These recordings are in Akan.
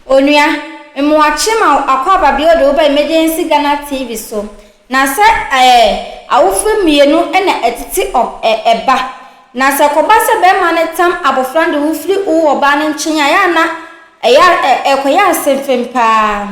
Onua, mmoakye ma akwaaba bi ɔde wo ba Emergency Ghana TV so. Na sɛ ɛɛ awofo mmienu na ɛtete ɔ ɛ ɛba. Na sɛ ɛkɔba sɛ bɛrima no tam abofra no de wo firi wo ɔbaa no nkyɛn a, ɛyɛ a na ɛyɛ ɛ ɛkɔyɛ asɛmfem paa.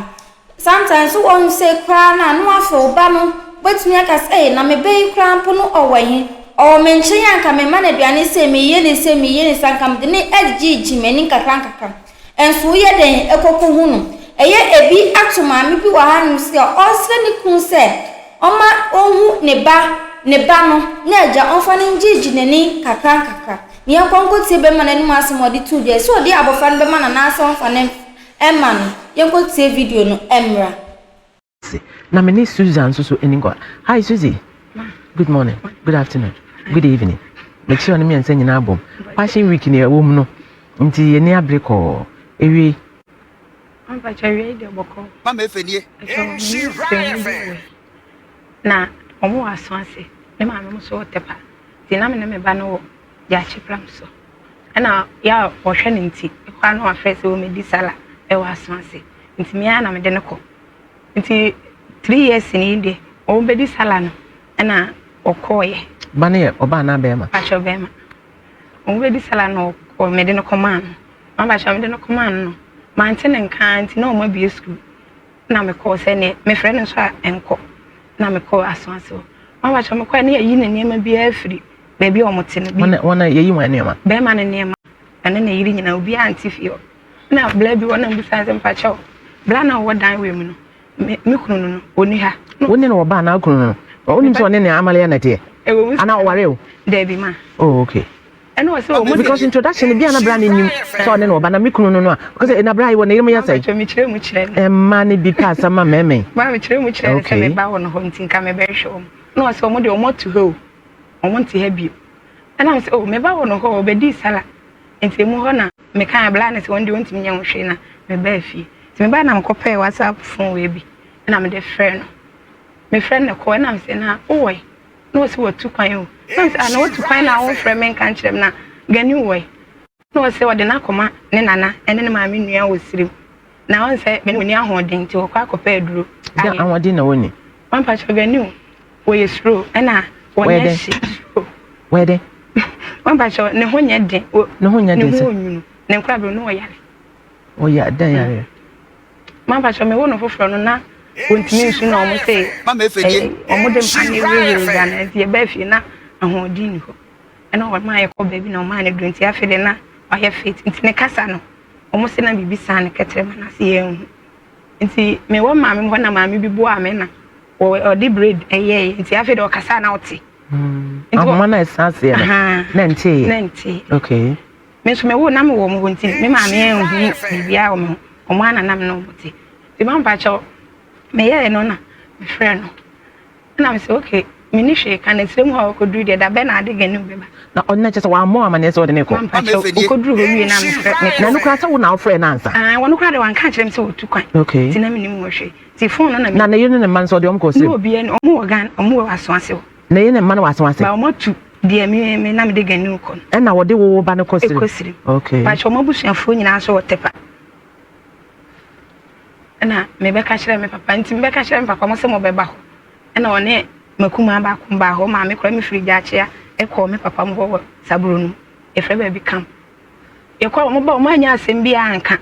Sometimes nso wɔn sei koraa no a na wafrɛ wo ba no, wobɛtumi aka sɛ ei na me ba yi koraa mpo no ɔwɔ he? Ɔwɔ me nkyɛn a anka mema no aduane sei, meyɛ no sei, meyɛ no sei, anka mede no agyegye m'ani nkakra nkakra. Nso woyɛ dɛn kɔkɔhu no? Ɛyɛ ebi ato maame bi wɔ hanom sɛ ɔresrɛ ne kunu sɛ ɔmma ɔnhu ne ba ne ba no na agya ɔmfa no ngyegye n'ani nkakra nkakra. Na yɛnkɔ nkɔtie bɛrima no anom asɛm a ɔde too dwa, sɛ ɔde abɔfra no bɛma no anaasɛ ɔmfa no mma no. Yɛnkɔtie video no mmra. Ase. Na me ne Susan nso so ani nkɔ. Hi Suzy. Good morning. Good afternoon. Good evening. Mekyerɛ no mmiɛnsa nyinaa bom. Passion week ni ɛwɔ mu no. Nti yɛni abere kɔɔ. Ewie. Mpakyɛ wie deɛ bɔkɔ. Mama efe nie. Na wɔn wɔ aso ase. Ne maame mo so wɔ tɛpa. Nti na me ne me ba no wɔ gyaakye pram so. Ɛna yɛ a wɔhwɛ no nti ɛhɔ a na wafrɛ sɛ wɔmɛdi sala ɛwɔ aso ase. Nti me ara na mede no kɔ. Nti 3 years ni deɛ wɔbɛdi sala no ɛna ɔkɔɔyɛ. Ba no yɛ ɔbaa anaa bɛrima? Pakyɛ bɛrima. Wɔbɛdi sala no mede no kɔmaa no. Mabakyɛ mede no kɔmaa no no mante ne nka nti na wɔn abue sukuu na mekɔɔ sɛ neɛ mefrɛ no nso a ɛnkɔ na mekɔɔ aso ase hɔ. Mabakyɛ mekɔɔ ne yɛyi ne nneɛma biara firi baabi a wɔn te no bi. Wɔn a yɛyi wɔn nneɛma? Bɛrima no nneɛma ɛne ne yere nyinaa obiara nte fie hɔ. Na bla bi wɔ na mbisa sɛ mpakyɛw bla na ɔwɔ dan wei mu no me me kunu no no ɔni ha. Wo ne no wɔ ba anaa kunu no no? Wonim sɛ ɔne ne amaleɛ na ɛteɛ? Anaa ɔware o? Dabi ma. Oh okay. Ɛna ɔsɛ ɔmo Because introduction bi a na bra ne nim sɛ ɔne no wɔ ba na me kunu no no a because na bra yi wɔ ne yere mu yɛ sɛ. Maame mekyerɛ mu kyerɛ no. Ɛma ne bi pɛ asɛm a mɛmɛn. Maame mekyerɛ mu kyerɛ no sɛ me ba wɔ no hɔ nti nka mebɛhwɛ wɔn. Na ɔsɛ ɔmo deɛ ɔmo atu ha o. Ɔmo nte ha bio. Ɛna mo sɛ oh me ba wɔ no hɔ ɔbɛdii sala. Nti emu hɔ na mekaa bla no sɛ wɔn deɛ wɔntumi nyɛ ho hwee na mebaa fie. Nti mebaa na mekɔpɛɛ WhatsApp phone wei bi na mede frɛɛ no. Mefrɛ no na ɛkɔɔ ɛna mesɛ na wowɔ he? Na ɔse watu kwan o. Na mesɛ ah na watu kwan na womfrɛ me nka nkyerɛ me na Gani wɔ he? Na ɔse ɔde no akɔma ne nana ɛne ne maame nua wɔ Sirim. Na ɔn sɛ ɔnni ahoɔden nti ɔkɔ akɔpɛ aduro ayɛ. Ahoɔden na wɔnni? Mampakyɛw Gani o. Wɔyɛ suro ɛna wɔnyɛ hye suro. Wɔyɛ dɛ. Mampakyɛw ne ho nyɛ den. Ne ho nyɛ den sɛ. Ne ho onyunu. Ne nkora bere no ɔyare. Ɔyɛ dɛn yare? Mampakyɛw me wo no foforɔ no na wɔntumi nsu na wɔn sɛ wɔn de mpa ne wurawura gya na nti yɛbaa fie na ahoɔden ni hɔ. Ɛna wɔn maa yɛkɔ baabi na wɔn maa ne duro nti afei de na wayɛ fit nti ne kasa no wɔn sɛ na biribi san ne kɛtɛrɛma na ase yɛn ho. Nti mewɔ maame hɔ na maame bi boaa me na ɔde braid ɛyɛɛ nti afei de ɔkasa na ɔte. Ahoma na ɛsan aseɛ no na nteeɛ. Na nteeɛ. Okay. Me nso mewo na mewɔ mo hɔ nti me maame anhu biribiara wɔ me ho ɔmo ara na nam na ɔmo te. Nti mampa kyɛw meyɛɛ no na mefrɛ no ɛna mesɛ okay menni hwee ka na srɛ mu hɔ a ɔkɔduru deɛ da bɛn na ade gani bɛba. Na ɔno na kyerɛ sɛ wammɔ amanneɛ sɛ ɔde ne kɔ. Mampa kyɛw ɔkɔduru hɔ wie na mefrɛ me. Na ɛno koraa sɛ wo na wofrɛ no ansa. Ah wɔn koraa deɛ wanka ankyerɛ me sɛ ɔtu kwan. Okay. Nti na mennim ho hwee. Nti phone no na. Na ne yere ne ne mma nso ɔde wɔn kɔɔ srem. Ne obiara ni wɔn wɔ Ghana wɔn wɔ Asoase hɔ. Ne yere ne mma no wɔ Asoase. Ba wɔn atu deɛ me me na mede gani kɔ no. Ɛna wɔde wo wo ba no kɔ srem. Ɛkɔ srem. Okay. Pakyɛ wɔn abusuafoɔ nyinaa nso wɔ Tepa. Ɛna mebɛka kyerɛ me papa nti mebɛka kyerɛ me papa mo sɛ mobɛba hɔ. Ɛna ɔne m'akumaa baako baa hɔ maame koraa mefiri Gyakyea kɔɔ me papa mo hɔ wɔ Saburo no mu. Yɛfrɛ baabi camp. Yɛkɔ wɔn ba wɔn anyɛ asɛm biara anka.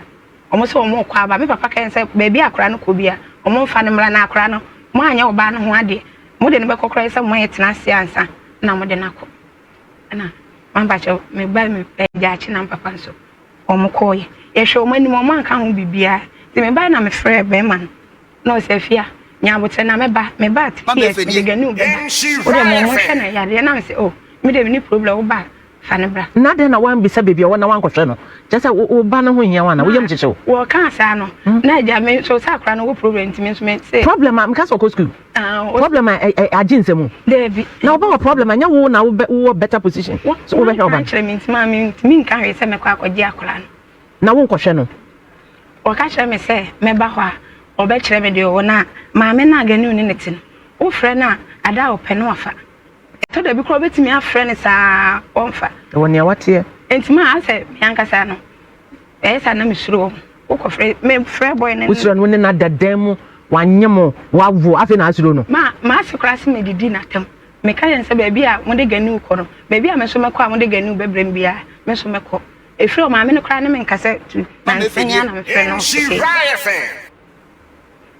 Wɔn sɛ wɔn rekɔ aba. Me papa kae sɛ baabi a akwadaa no kɔ biara wɔn mfa no mmra na akwadaa no mo anyɛ ɔbaa no ho adeɛ. Mo de no bɛkɔ koraa sɛ mo ayɛ tena ase ansa na mo de no akɔ. Ɛna mampakyɛ me ba me Gyaakye na me papa nso wɔn kɔɔyɛ. Yɛhwɛ wɔn anim wɔn anka ho biribiara. Nti me bae na mefrɛɛ bɛrima no. Na ɔsɛ Afia, nya aboterɛ na mɛba, meba a 3 years mede gani wo bɛba. Wo deɛ ma ɔmo nhwɛ no yareɛ na mesɛ oh me deɛ menni problem wo ba a fa no bra. Na adɛn na woammisa baabi a ɔwɔ na woankɔhwɛ no? Kyerɛ sɛ wo ba no ho hia wo anaa? Wo yam hyehye wo? Wɔkaa saa no na agya me nso sɛ akwadaa no wɔ problem nti me nso me se. Problem a, meka sɛ ɔkɔ sukuu. Problem a agye nsam. Daabi. Na wo ba wɔ problem a, ɛnyɛ wo na wowɔ better position sɛ wobɛhwɛ wo ba no? Wɔanka ankyerɛ me nti maa mentumi nka hwee sɛ mɛkɔ akɔgye akwadaa no. Na wonkɔhwɛ no? Ɔka kyerɛ me sɛ mɛba hɔ a, ɔbɛkyerɛ me deɛ ɔwɔ. Na maame no a Ganiu ne no te no, wofrɛ no a, ada a ɔpɛ no wafa. Ɛtɔ da bi koraa wobɛtumi afrɛ no saa ara ɔmfa. Ɛwɔ nea wateɛ. Enti maa asɛ me ankasa no, ɛyɛ saa na mesuro wɔn. Wokɔfrɛ mefrɛ boy no. Wosuro no wo ne no ada dan mu wanye mo wawo afei na asuro no. Ma m'ase koraa se medidi n'atam. Meka yɛn sɛ baabi a mode Ganiw kɔ no baabi a me nso mɛkɔ a mode Ganiw bɛbrɛ me biara me nso mɛkɔ. Ɛfiri ɔmaame no koraa ne me nkasa tu nansa yi ara na mefrɛ no ɔse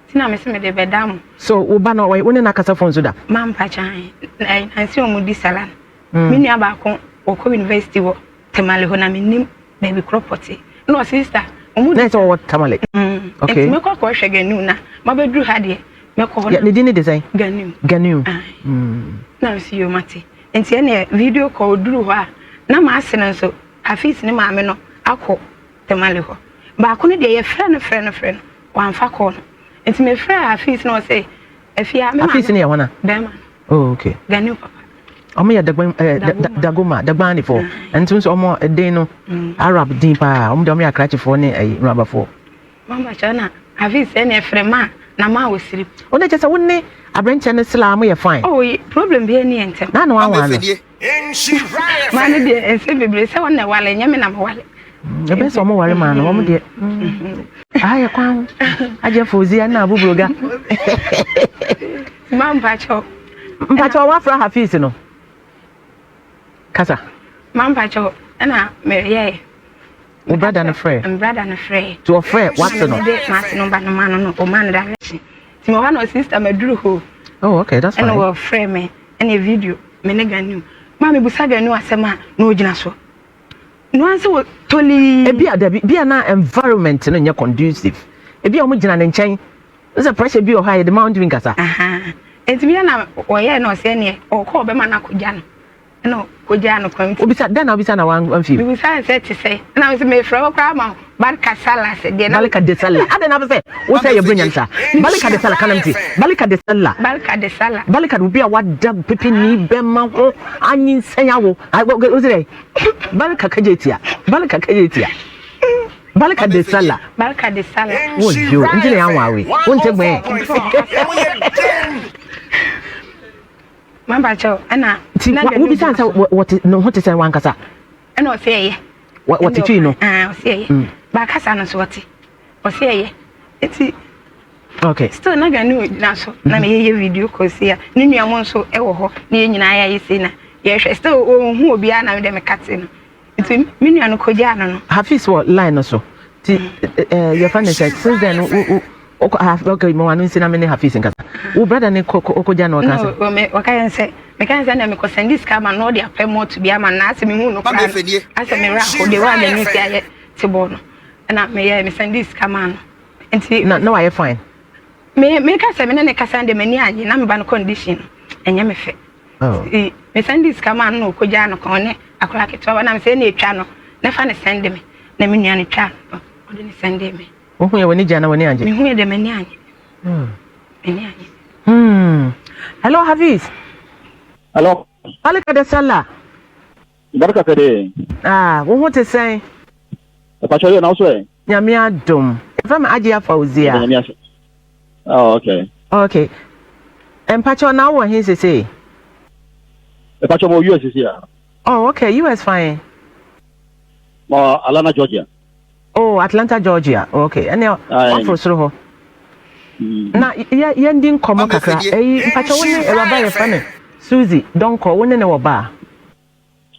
nti na mese mede bɛda mo. So wo ba no wo ne no akasa phone so da? Mampa kyan nansi wɔn di sala no. Me nua baako wɔkɔ university wɔ Tamale hɔ na menim baabi korɔ pɔte. Na ɔse sister wɔn di. Na ɛsɛ wɔwɔ Tamale. Okay. Nti mɛkɔ akɔhwɛ Ganiw na mabɛduru ha deɛ mɛkɔ hɔ. Ne din ne de sɛn? Ganiw. Ganiw. Na mese yoo mate. Nti ɛneɛ video call duru hɔ a na maase no nso Hafiz ne maame no akɔ Tamale hɔ. Baako no deɛ yɛfrɛ no frɛ no frɛ no wamfa call no. Nti mefrɛɛ Hafiz na ɔse Afia me maame. Hafiz no yɛ hwan a? Bɛrima no. Oh okay. Ganiw papa. Ɔmo yɛ Dagban ɛɛ eh, Dagoma Dagbanifo. Ɛnti nso ɔmo den no mm. Arab din paa. Ɔmo deɛ ɔmo yɛ Akrakyefoɔ ne ɛyi Nurabafoɔ. Mama kyerɛ na Hafiz sɛ na ɛfrɛ ma na ma wɔ siri. Ɔno kyerɛ sɛ wo ne aberanteɛ no sila mo yɛ fine. Oh problem bi ani yɛ ntɛm. Na na wanwa no. Maa no deɛ nsɛm bebree sɛ wɔn na ɛwale nyɛ me na mewale. Ɛbɛn sɛ wɔn ware maa no wɔn deɛ. Aha yɛ kwan ho agye foozi ɛna abuburoga. Maa mpakyɛw. Mpakyɛw wafra Hafiz no. Kasa. Maa mpakyɛw ɛna meyɛɛ. Wo brada no frɛ. Brada no frɛ. Ti ɔfrɛ wase no. Mede maase no ba no ma no no ɔma no direction. Ti mewɔ hɔ na sister maduru hɔ. Oh okay that's fine. Ɛna wɔfrɛ me ɛna video me ne Ganiw. Maa mebusa Ganiw asɛm a na ogyina so. No ara sɛ wɔ tolii. Ebi a dabi bi a na environment no nyɛ conducive. Ebi a wɔn gyina ne nkyɛn. Sɛ pressure bi wɔ hɔ a yɛde ma ɔntumi nkasa. Nti bi a na wɔyɛ na ɔsɛ neɛ ɔkɔ ɔbɛma no akɔgya no. Ɛna ɔkɔgyaa no kwan. Obisa dɛn na obisa na wamfi? Mebisa sɛ te sɛ ɛna mesɛ mefrɛ wo koraa ma barka sala sɛ deɛ na Balika de sala adɛn na sɛ wo sɛ yɛ brenya nsa Balika de sala kanam ti Balika de sala Balika de sala Balika de obi a wada pepeni bɛma ho anyinsɛn awo wo sɛ dɛ Balika kagye tia Balika kagye tia Balika de sala Balika de sala wo yo nti na yɛn awawe wo nte gbɛn. Maba kyɛw ɛna. Ti wobisa sɛ wɔte ne ho te sɛ wankasa. Ɛna ɔsɛ ɛyɛ. Wɔte twi no. Ɔsɛ ɛyɛ. Mm. Baakasa no so ɔte. Ɔsɛ ɛyɛ. Eti. Okay. Still na gani ogyina so na me yɛyɛ video call si a ne nua mo nso ɛwɔ hɔ na yɛn nyinaa yɛayɛ sei na yɛhwɛ still ɔnhu obiara na me dɛ meka te no. Nti me nua no kɔgyaa no no. Hafiz wɔ line no so. Ti eh, yɛfa ne sɛ since then wo wo okay mo ano nsi na me ne Hafiz nkasa. Wo brother ne kɔ kɔgya no ɔka sɛ. No, me ɔka yɛn sɛ meka yɛn sɛ na mekɔ sɛnde sika ama no ɔde apɛ mɔto bi ama no na asɛ mehu no koraa no asɛ me werɛ aho de wa m'ani si ayɛ te bɔɔ no ɛna meyɛ me sɛnde sika maa no nti. Na na wayɛ fine. Me meka sɛ me ne ne kasa de m'ani agye na me ba no condition no ɛnyɛ me fɛ. Oh. Nti me sɛnde sika maa no na ɔkɔgyaa no kɔn ne akwadaa ketewa ba na me sɛ ɛna ɛtwa no na fa ne sɛnde me na me nua no twa no ɔde ne sɛnde me. Wohu yɛ w'ani gye anaa w'ani angye? Mehu yɛ deɛ m'ani angye. Hmm. M'ani angye. Hmm. Hello Hafiz. Hello. Alika de Sala. Barka kade. Ah, wo ho te sɛn? Ɛpakyɛ yɛ na wo so ɛ? Nyame adom. Yɛfrɛ me Agye Afauzia. Nyame ase. Oh, okay. Okay. Mpakyɛ na wowɔ he sesei? Mpakyɛ mo US sisi a. Oh, okay. US fine. Mo Atlanta, Georgia. Oh, Atlanta, Georgia. Okay. Ɛne waforo soro hɔ. Mm. Na yɛ yɛndi nkɔmmɔ kakra. Eyi mpakyɛ wo ne awuraba yɛfrɛ no Suzy Donkor, wo ne ne wɔ baa?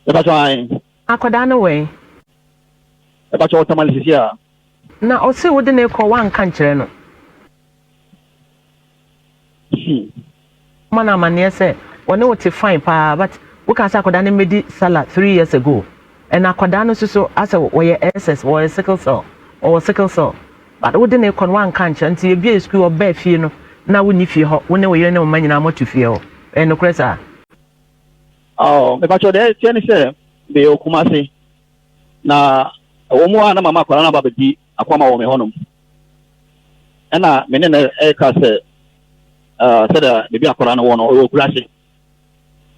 Mpakyɛ ae. Akwadaa no wɛn? Mpakyɛ wɔ Tamale sisi a. Na ɔse wode no rekɔ woanka nkyerɛ no? Hmm. Ma no amaneɛ sɛ wɔne wo te fine paa but wokaa sɛ akwadaa no mmɛdi sala 3 years ago and akwadaa no nso so asɛ wɔyɛ SS wɔyɛ sickle cell ɔwɔ sickle cell but wode no rekɔ no woanka nkyerɛ nti yɛbie sukuu ɔbaa fie no na wonni fie hɔ wo ne wo yere ne wo mma nyinaa moatu fie hɔ ɛyɛ nokorɛ saa? Oh, mepakyɛ deɛ ɛteɛ ne sɛ meyɛ Kumase na ɛwɔ mu a na mama akwadaa no aba bɛdi akwama wɔ me hɔnom ɛna me ne no ɛreka sɛ sɛdeɛ baabi akwadaa no wɔ no ɔwɔ akuraase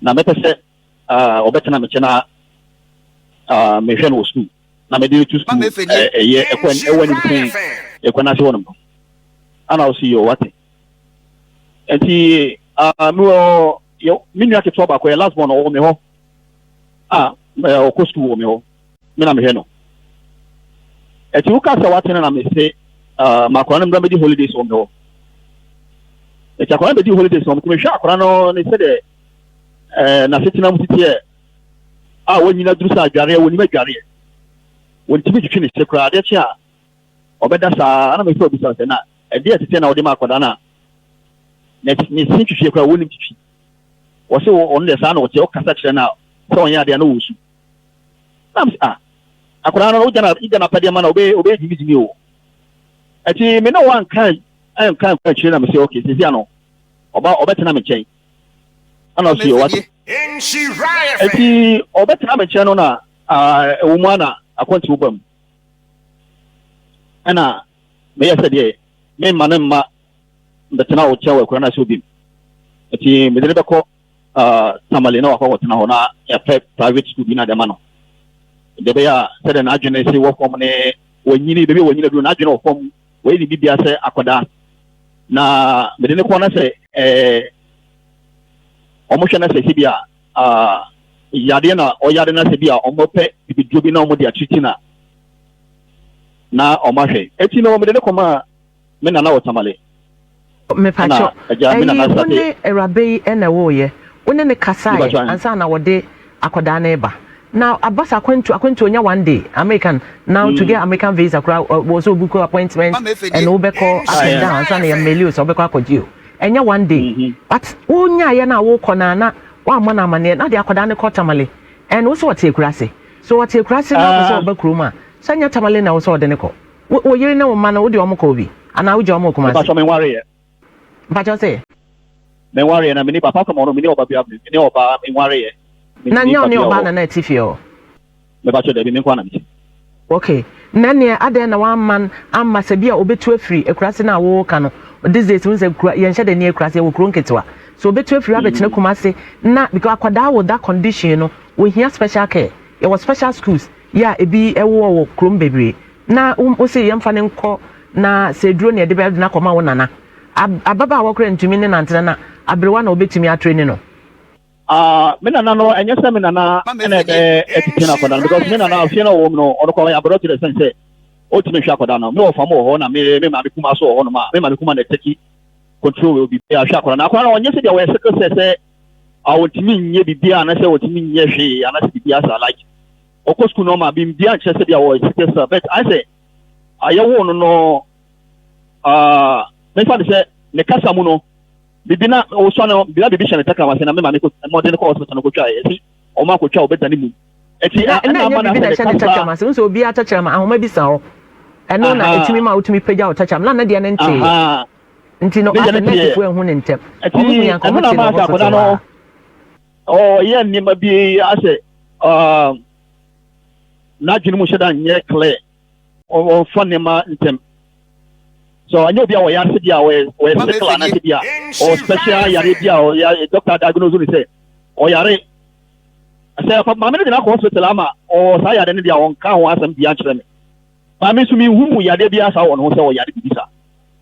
na mɛpɛ sɛ ɔbɛtena me kyɛ na mehwɛ no wɔ sukuu na mede no to sukuu ɛyɛ ɛkɔ ɛwɔ anim sen ɛkɔ n'ase hɔnom no ana ɔsi yɛ ɔwate nti mewɔ yɛ me nua ketewa baako yɛ last born ɔwɔ me hɔ a ɔkɔ sukuu wɔ me hɔ me na mehwɛ no. Ɛti wo ka sɛ wate no na me se uh, ma akwadaa no mmra mɛdi holidays wɔ me hɔ. Ɛti akwadaa no bɛdi holidays wɔ me nti mehwɛ akwadaa no ne sɛdeɛ ɛɛ n'asetena mu titeɛ a wɔnyina duru sɛ adwareɛ wɔnim adwareɛ wɔntumi twitwi ne se koraa adeɛ kye a ɔbɛda saa ana mefɛ obisa sɛ na ɛdeɛ tete na wɔde ma akwadaa no a ne ne se twitwie koraa wɔnim twitwi wɔse ɔno deɛ saa na ɔteɛ ɔkasa kyerɛ no a sɛ ɔnyɛ adeɛ a na wɔsu Na mese, ah, akwadaa no, wogya na wogya n'apɛdeɛ ma na ɔbɛyɛ ɔbɛyɛ gyimigyimi o. Ɛti me ne wo anka anka nkɔ akyire na mese, okay, sisi ano, ɔba ɔbɛtena me nkyɛn. Ɛna ɔse, ɔwate. Ɛti ɔbɛtena me nkyɛn no na ɛwɔ mu a na akwantuo ba mu. Ɛna meyɛ sɛ deɛ memma no mma mbɛtena wo kyɛn wɔ akura no ase obi mu. Ɛti mede no bɛkɔ Tamale na wakɔ akɔtena hɔ na yɛapɛ private school bi na de ama no. Deɛ ɛbɛyɛ a sɛdeɛ n'adwene si wɔ fam ne wanyini, baabi a wanyini aduru n'adwene wɔ fam, wɔyɛ ne bibia sɛ akwadaa. Na mede ne kɔ na sɛ ɛɛ wɔhwɛ na sɛ sɛ bi a yadeɛ na ɔyare na sɛ bi a wɔpɛ bibiduro bi na wɔde akyikyi na na wɔahwɛ. Eti no mede ne kɔmaa me nana wɔ Tamale. Mepakyɛw, ɛyi wo ne awuraba yi na ɛwooyɛ? Wo ne no kasaeɛ ansa na wɔde akwadaa no reba? Na aba sɛ akwantu akwantu onya one day American now to get American visa koraa wɔ sɛ obuku appointment and wobɛkɔ up and down ansa na yɛ mail o sɛ wobɛkɔ akɔgye o ɛnyɛ one day but wonyaeɛ no a wokɔ no a na woammɔ no amanneɛ na de akwadaa no kɔ Tamale and wo sɛ ɔte akuraase so ɔte akuraase na wopɛ sɛ ɔba kurom a sɛ nyɛ Tamale na wo sɛ ɔde no kɔ. Wo wo yere ne wo mma no wode wɔn kɔ bi anaa wogya wɔn wɔ Kumasi? Mepakyɛw menwareeɛ. Mpakyɛw se? Menwareeɛ na menni ba apart from ɔno menni ɔba biara me ne ɔbaa menwareeɛ. Na nyɛ wo ne ɔbaa na na ɛte fie hɔ? Mepakyɛw dabi me nkoa na mete. Ok na ɛneɛ adɛn na wamma amma sɛ bi a ɔbɛtu afiri akurase no a woka no these days wohu sɛ kura yɛnhyɛ da nni akurase yɛwɔ kuro nketewa so ɔbɛtu afiri hɔ abɛtena Kumasi na because akwadaa wɔ that condition no wɔhia special care yɛwɔ special schools yɛ a ebi wowɔ wɔ kurom bebree na wo se yɛmfa no nkɔ na sɛ aduro na yɛde bɛde no akɔma wo nana. Ababaawa koraa ntumi ne nantena na aberewa na ɔbɛtumi atreni no. Ah, me nana no, ɛnyɛ sɛ me nana ɛna ɛbɛ ɛtete no akɔda no because me nana ofie na ɔwɔ mu no ɔno kɔ ɔyɛ aborɔ kyerɛ sɛn sɛ ɔtumi nhwɛ akɔda no. Me wɔ fam wɔ hɔ na me me maame kuma so wɔ hɔ nom a me maame kuma na ɛtɛki control wɔ biribi ahwɛ akɔda no. Akɔda no ɔnyɛ sɛ deɛ ɔyɛ sickle cell sɛ ɔntumi nyɛ biribi anaasɛ ɔntumi nyɛ hwee anaasɛ biribi asa like ɔkɔ sukuu no ɔma biribiara nkyerɛ sɛ bi a ɔyɛ sickle cell but ayɛ sɛ ayɛwo no no mefa no sɛ ne kasa mu no biribi na ɔsua no biribi biribi hyɛ ne tɛkrɛma ase na me maame mmɔden kɔ hospital no kɔtwa ɛsi ɔmo akɔtwa ɔbɛda ne mu ɛti ɛna ama na sɛ ne kasa ase nso obiara tɛkrɛma ahoma bi sa hɔ ɛno na ɛtumi ma wotumi pagya wo tɛkrɛma na ne deɛ ne ntee nti no asɛ nɛɛsefoɔ ehu ne ntɛm ɔmo hu yɛn nka ɔmo te no hospital hɔ ɔyɛ nneɛma bi asɛ n'adwene mu hyɛ da nyɛ clear ɔmfa nneɛma ntɛm so ɛnyɛ obi a ɔyɛ ase bi a ɔyɛ ɔyɛ sickle anaasɛ bi a ɔwɔ special yare bi a ɔyɛ doctor diagnose ne sɛ ɔyare sɛ maame no de no akɔ hospital ama ɔwɔ saa yare no deɛ ɔnka ho asɛm bia nkyerɛ me maame nso menhu yadeɛ biara saa wɔ ne ho sɛ ɔyare biribi saa.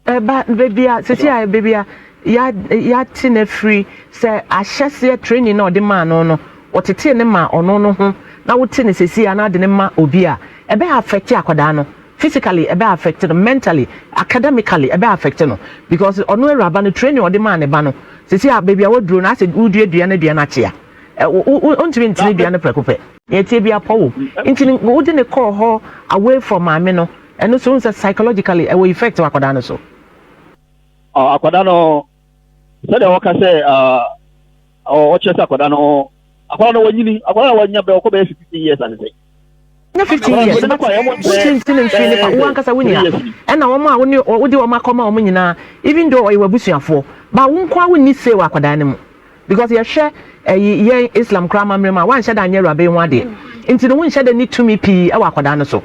Ɛba baabi a sisi a baabi a ya yate no afiri sɛ ahyɛseɛ training na ɔde maa no no ɔtetee no maa ɔno no ho na wote no sisi a na ade no ma obi a ɛbɛ affect akwadaa no physically ɛbɛ affect no mentally academically ɛbɛ affect no because ɔno awuraba no training ɔde maa ne ba no sisi a baabi a waduro no asɛ wodua dua no dua no akyea ɔntumi ntene dua no prɛko pɛ. Nea ɛteɛ bi apɔ wo nti no wode no kɔɔ hɔ away from maame no ɛno nso wohu sɛ psychologically ɛwɔ effect wɔ akwadaa no so. Akwadaa no sɛdeɛ wɔka sɛ ɔkyerɛ sɛ akwadaa no akwadaa no wanyini akwadaa no wanya bɛ ɔkɔ bɛyɛ 15 years asesɛ. Nyɛ 15 years but wotinti ne mfiri ne fa wo ankasa wo nia ɛna wɔn a wone wode wɔn akɔma wɔn nyinaa even though ɔyɛ w'abusuafoɔ ba wo nko a wonni say wɔ akwadaa no mu. Because yɛhwɛ ɛyi yɛn Islam koraa amammerɛ mu a wanhyɛ da anyɛ awuraba yi ho adeɛ nti no wonhyɛ da nni tumi pii wɔ akwadaa no so.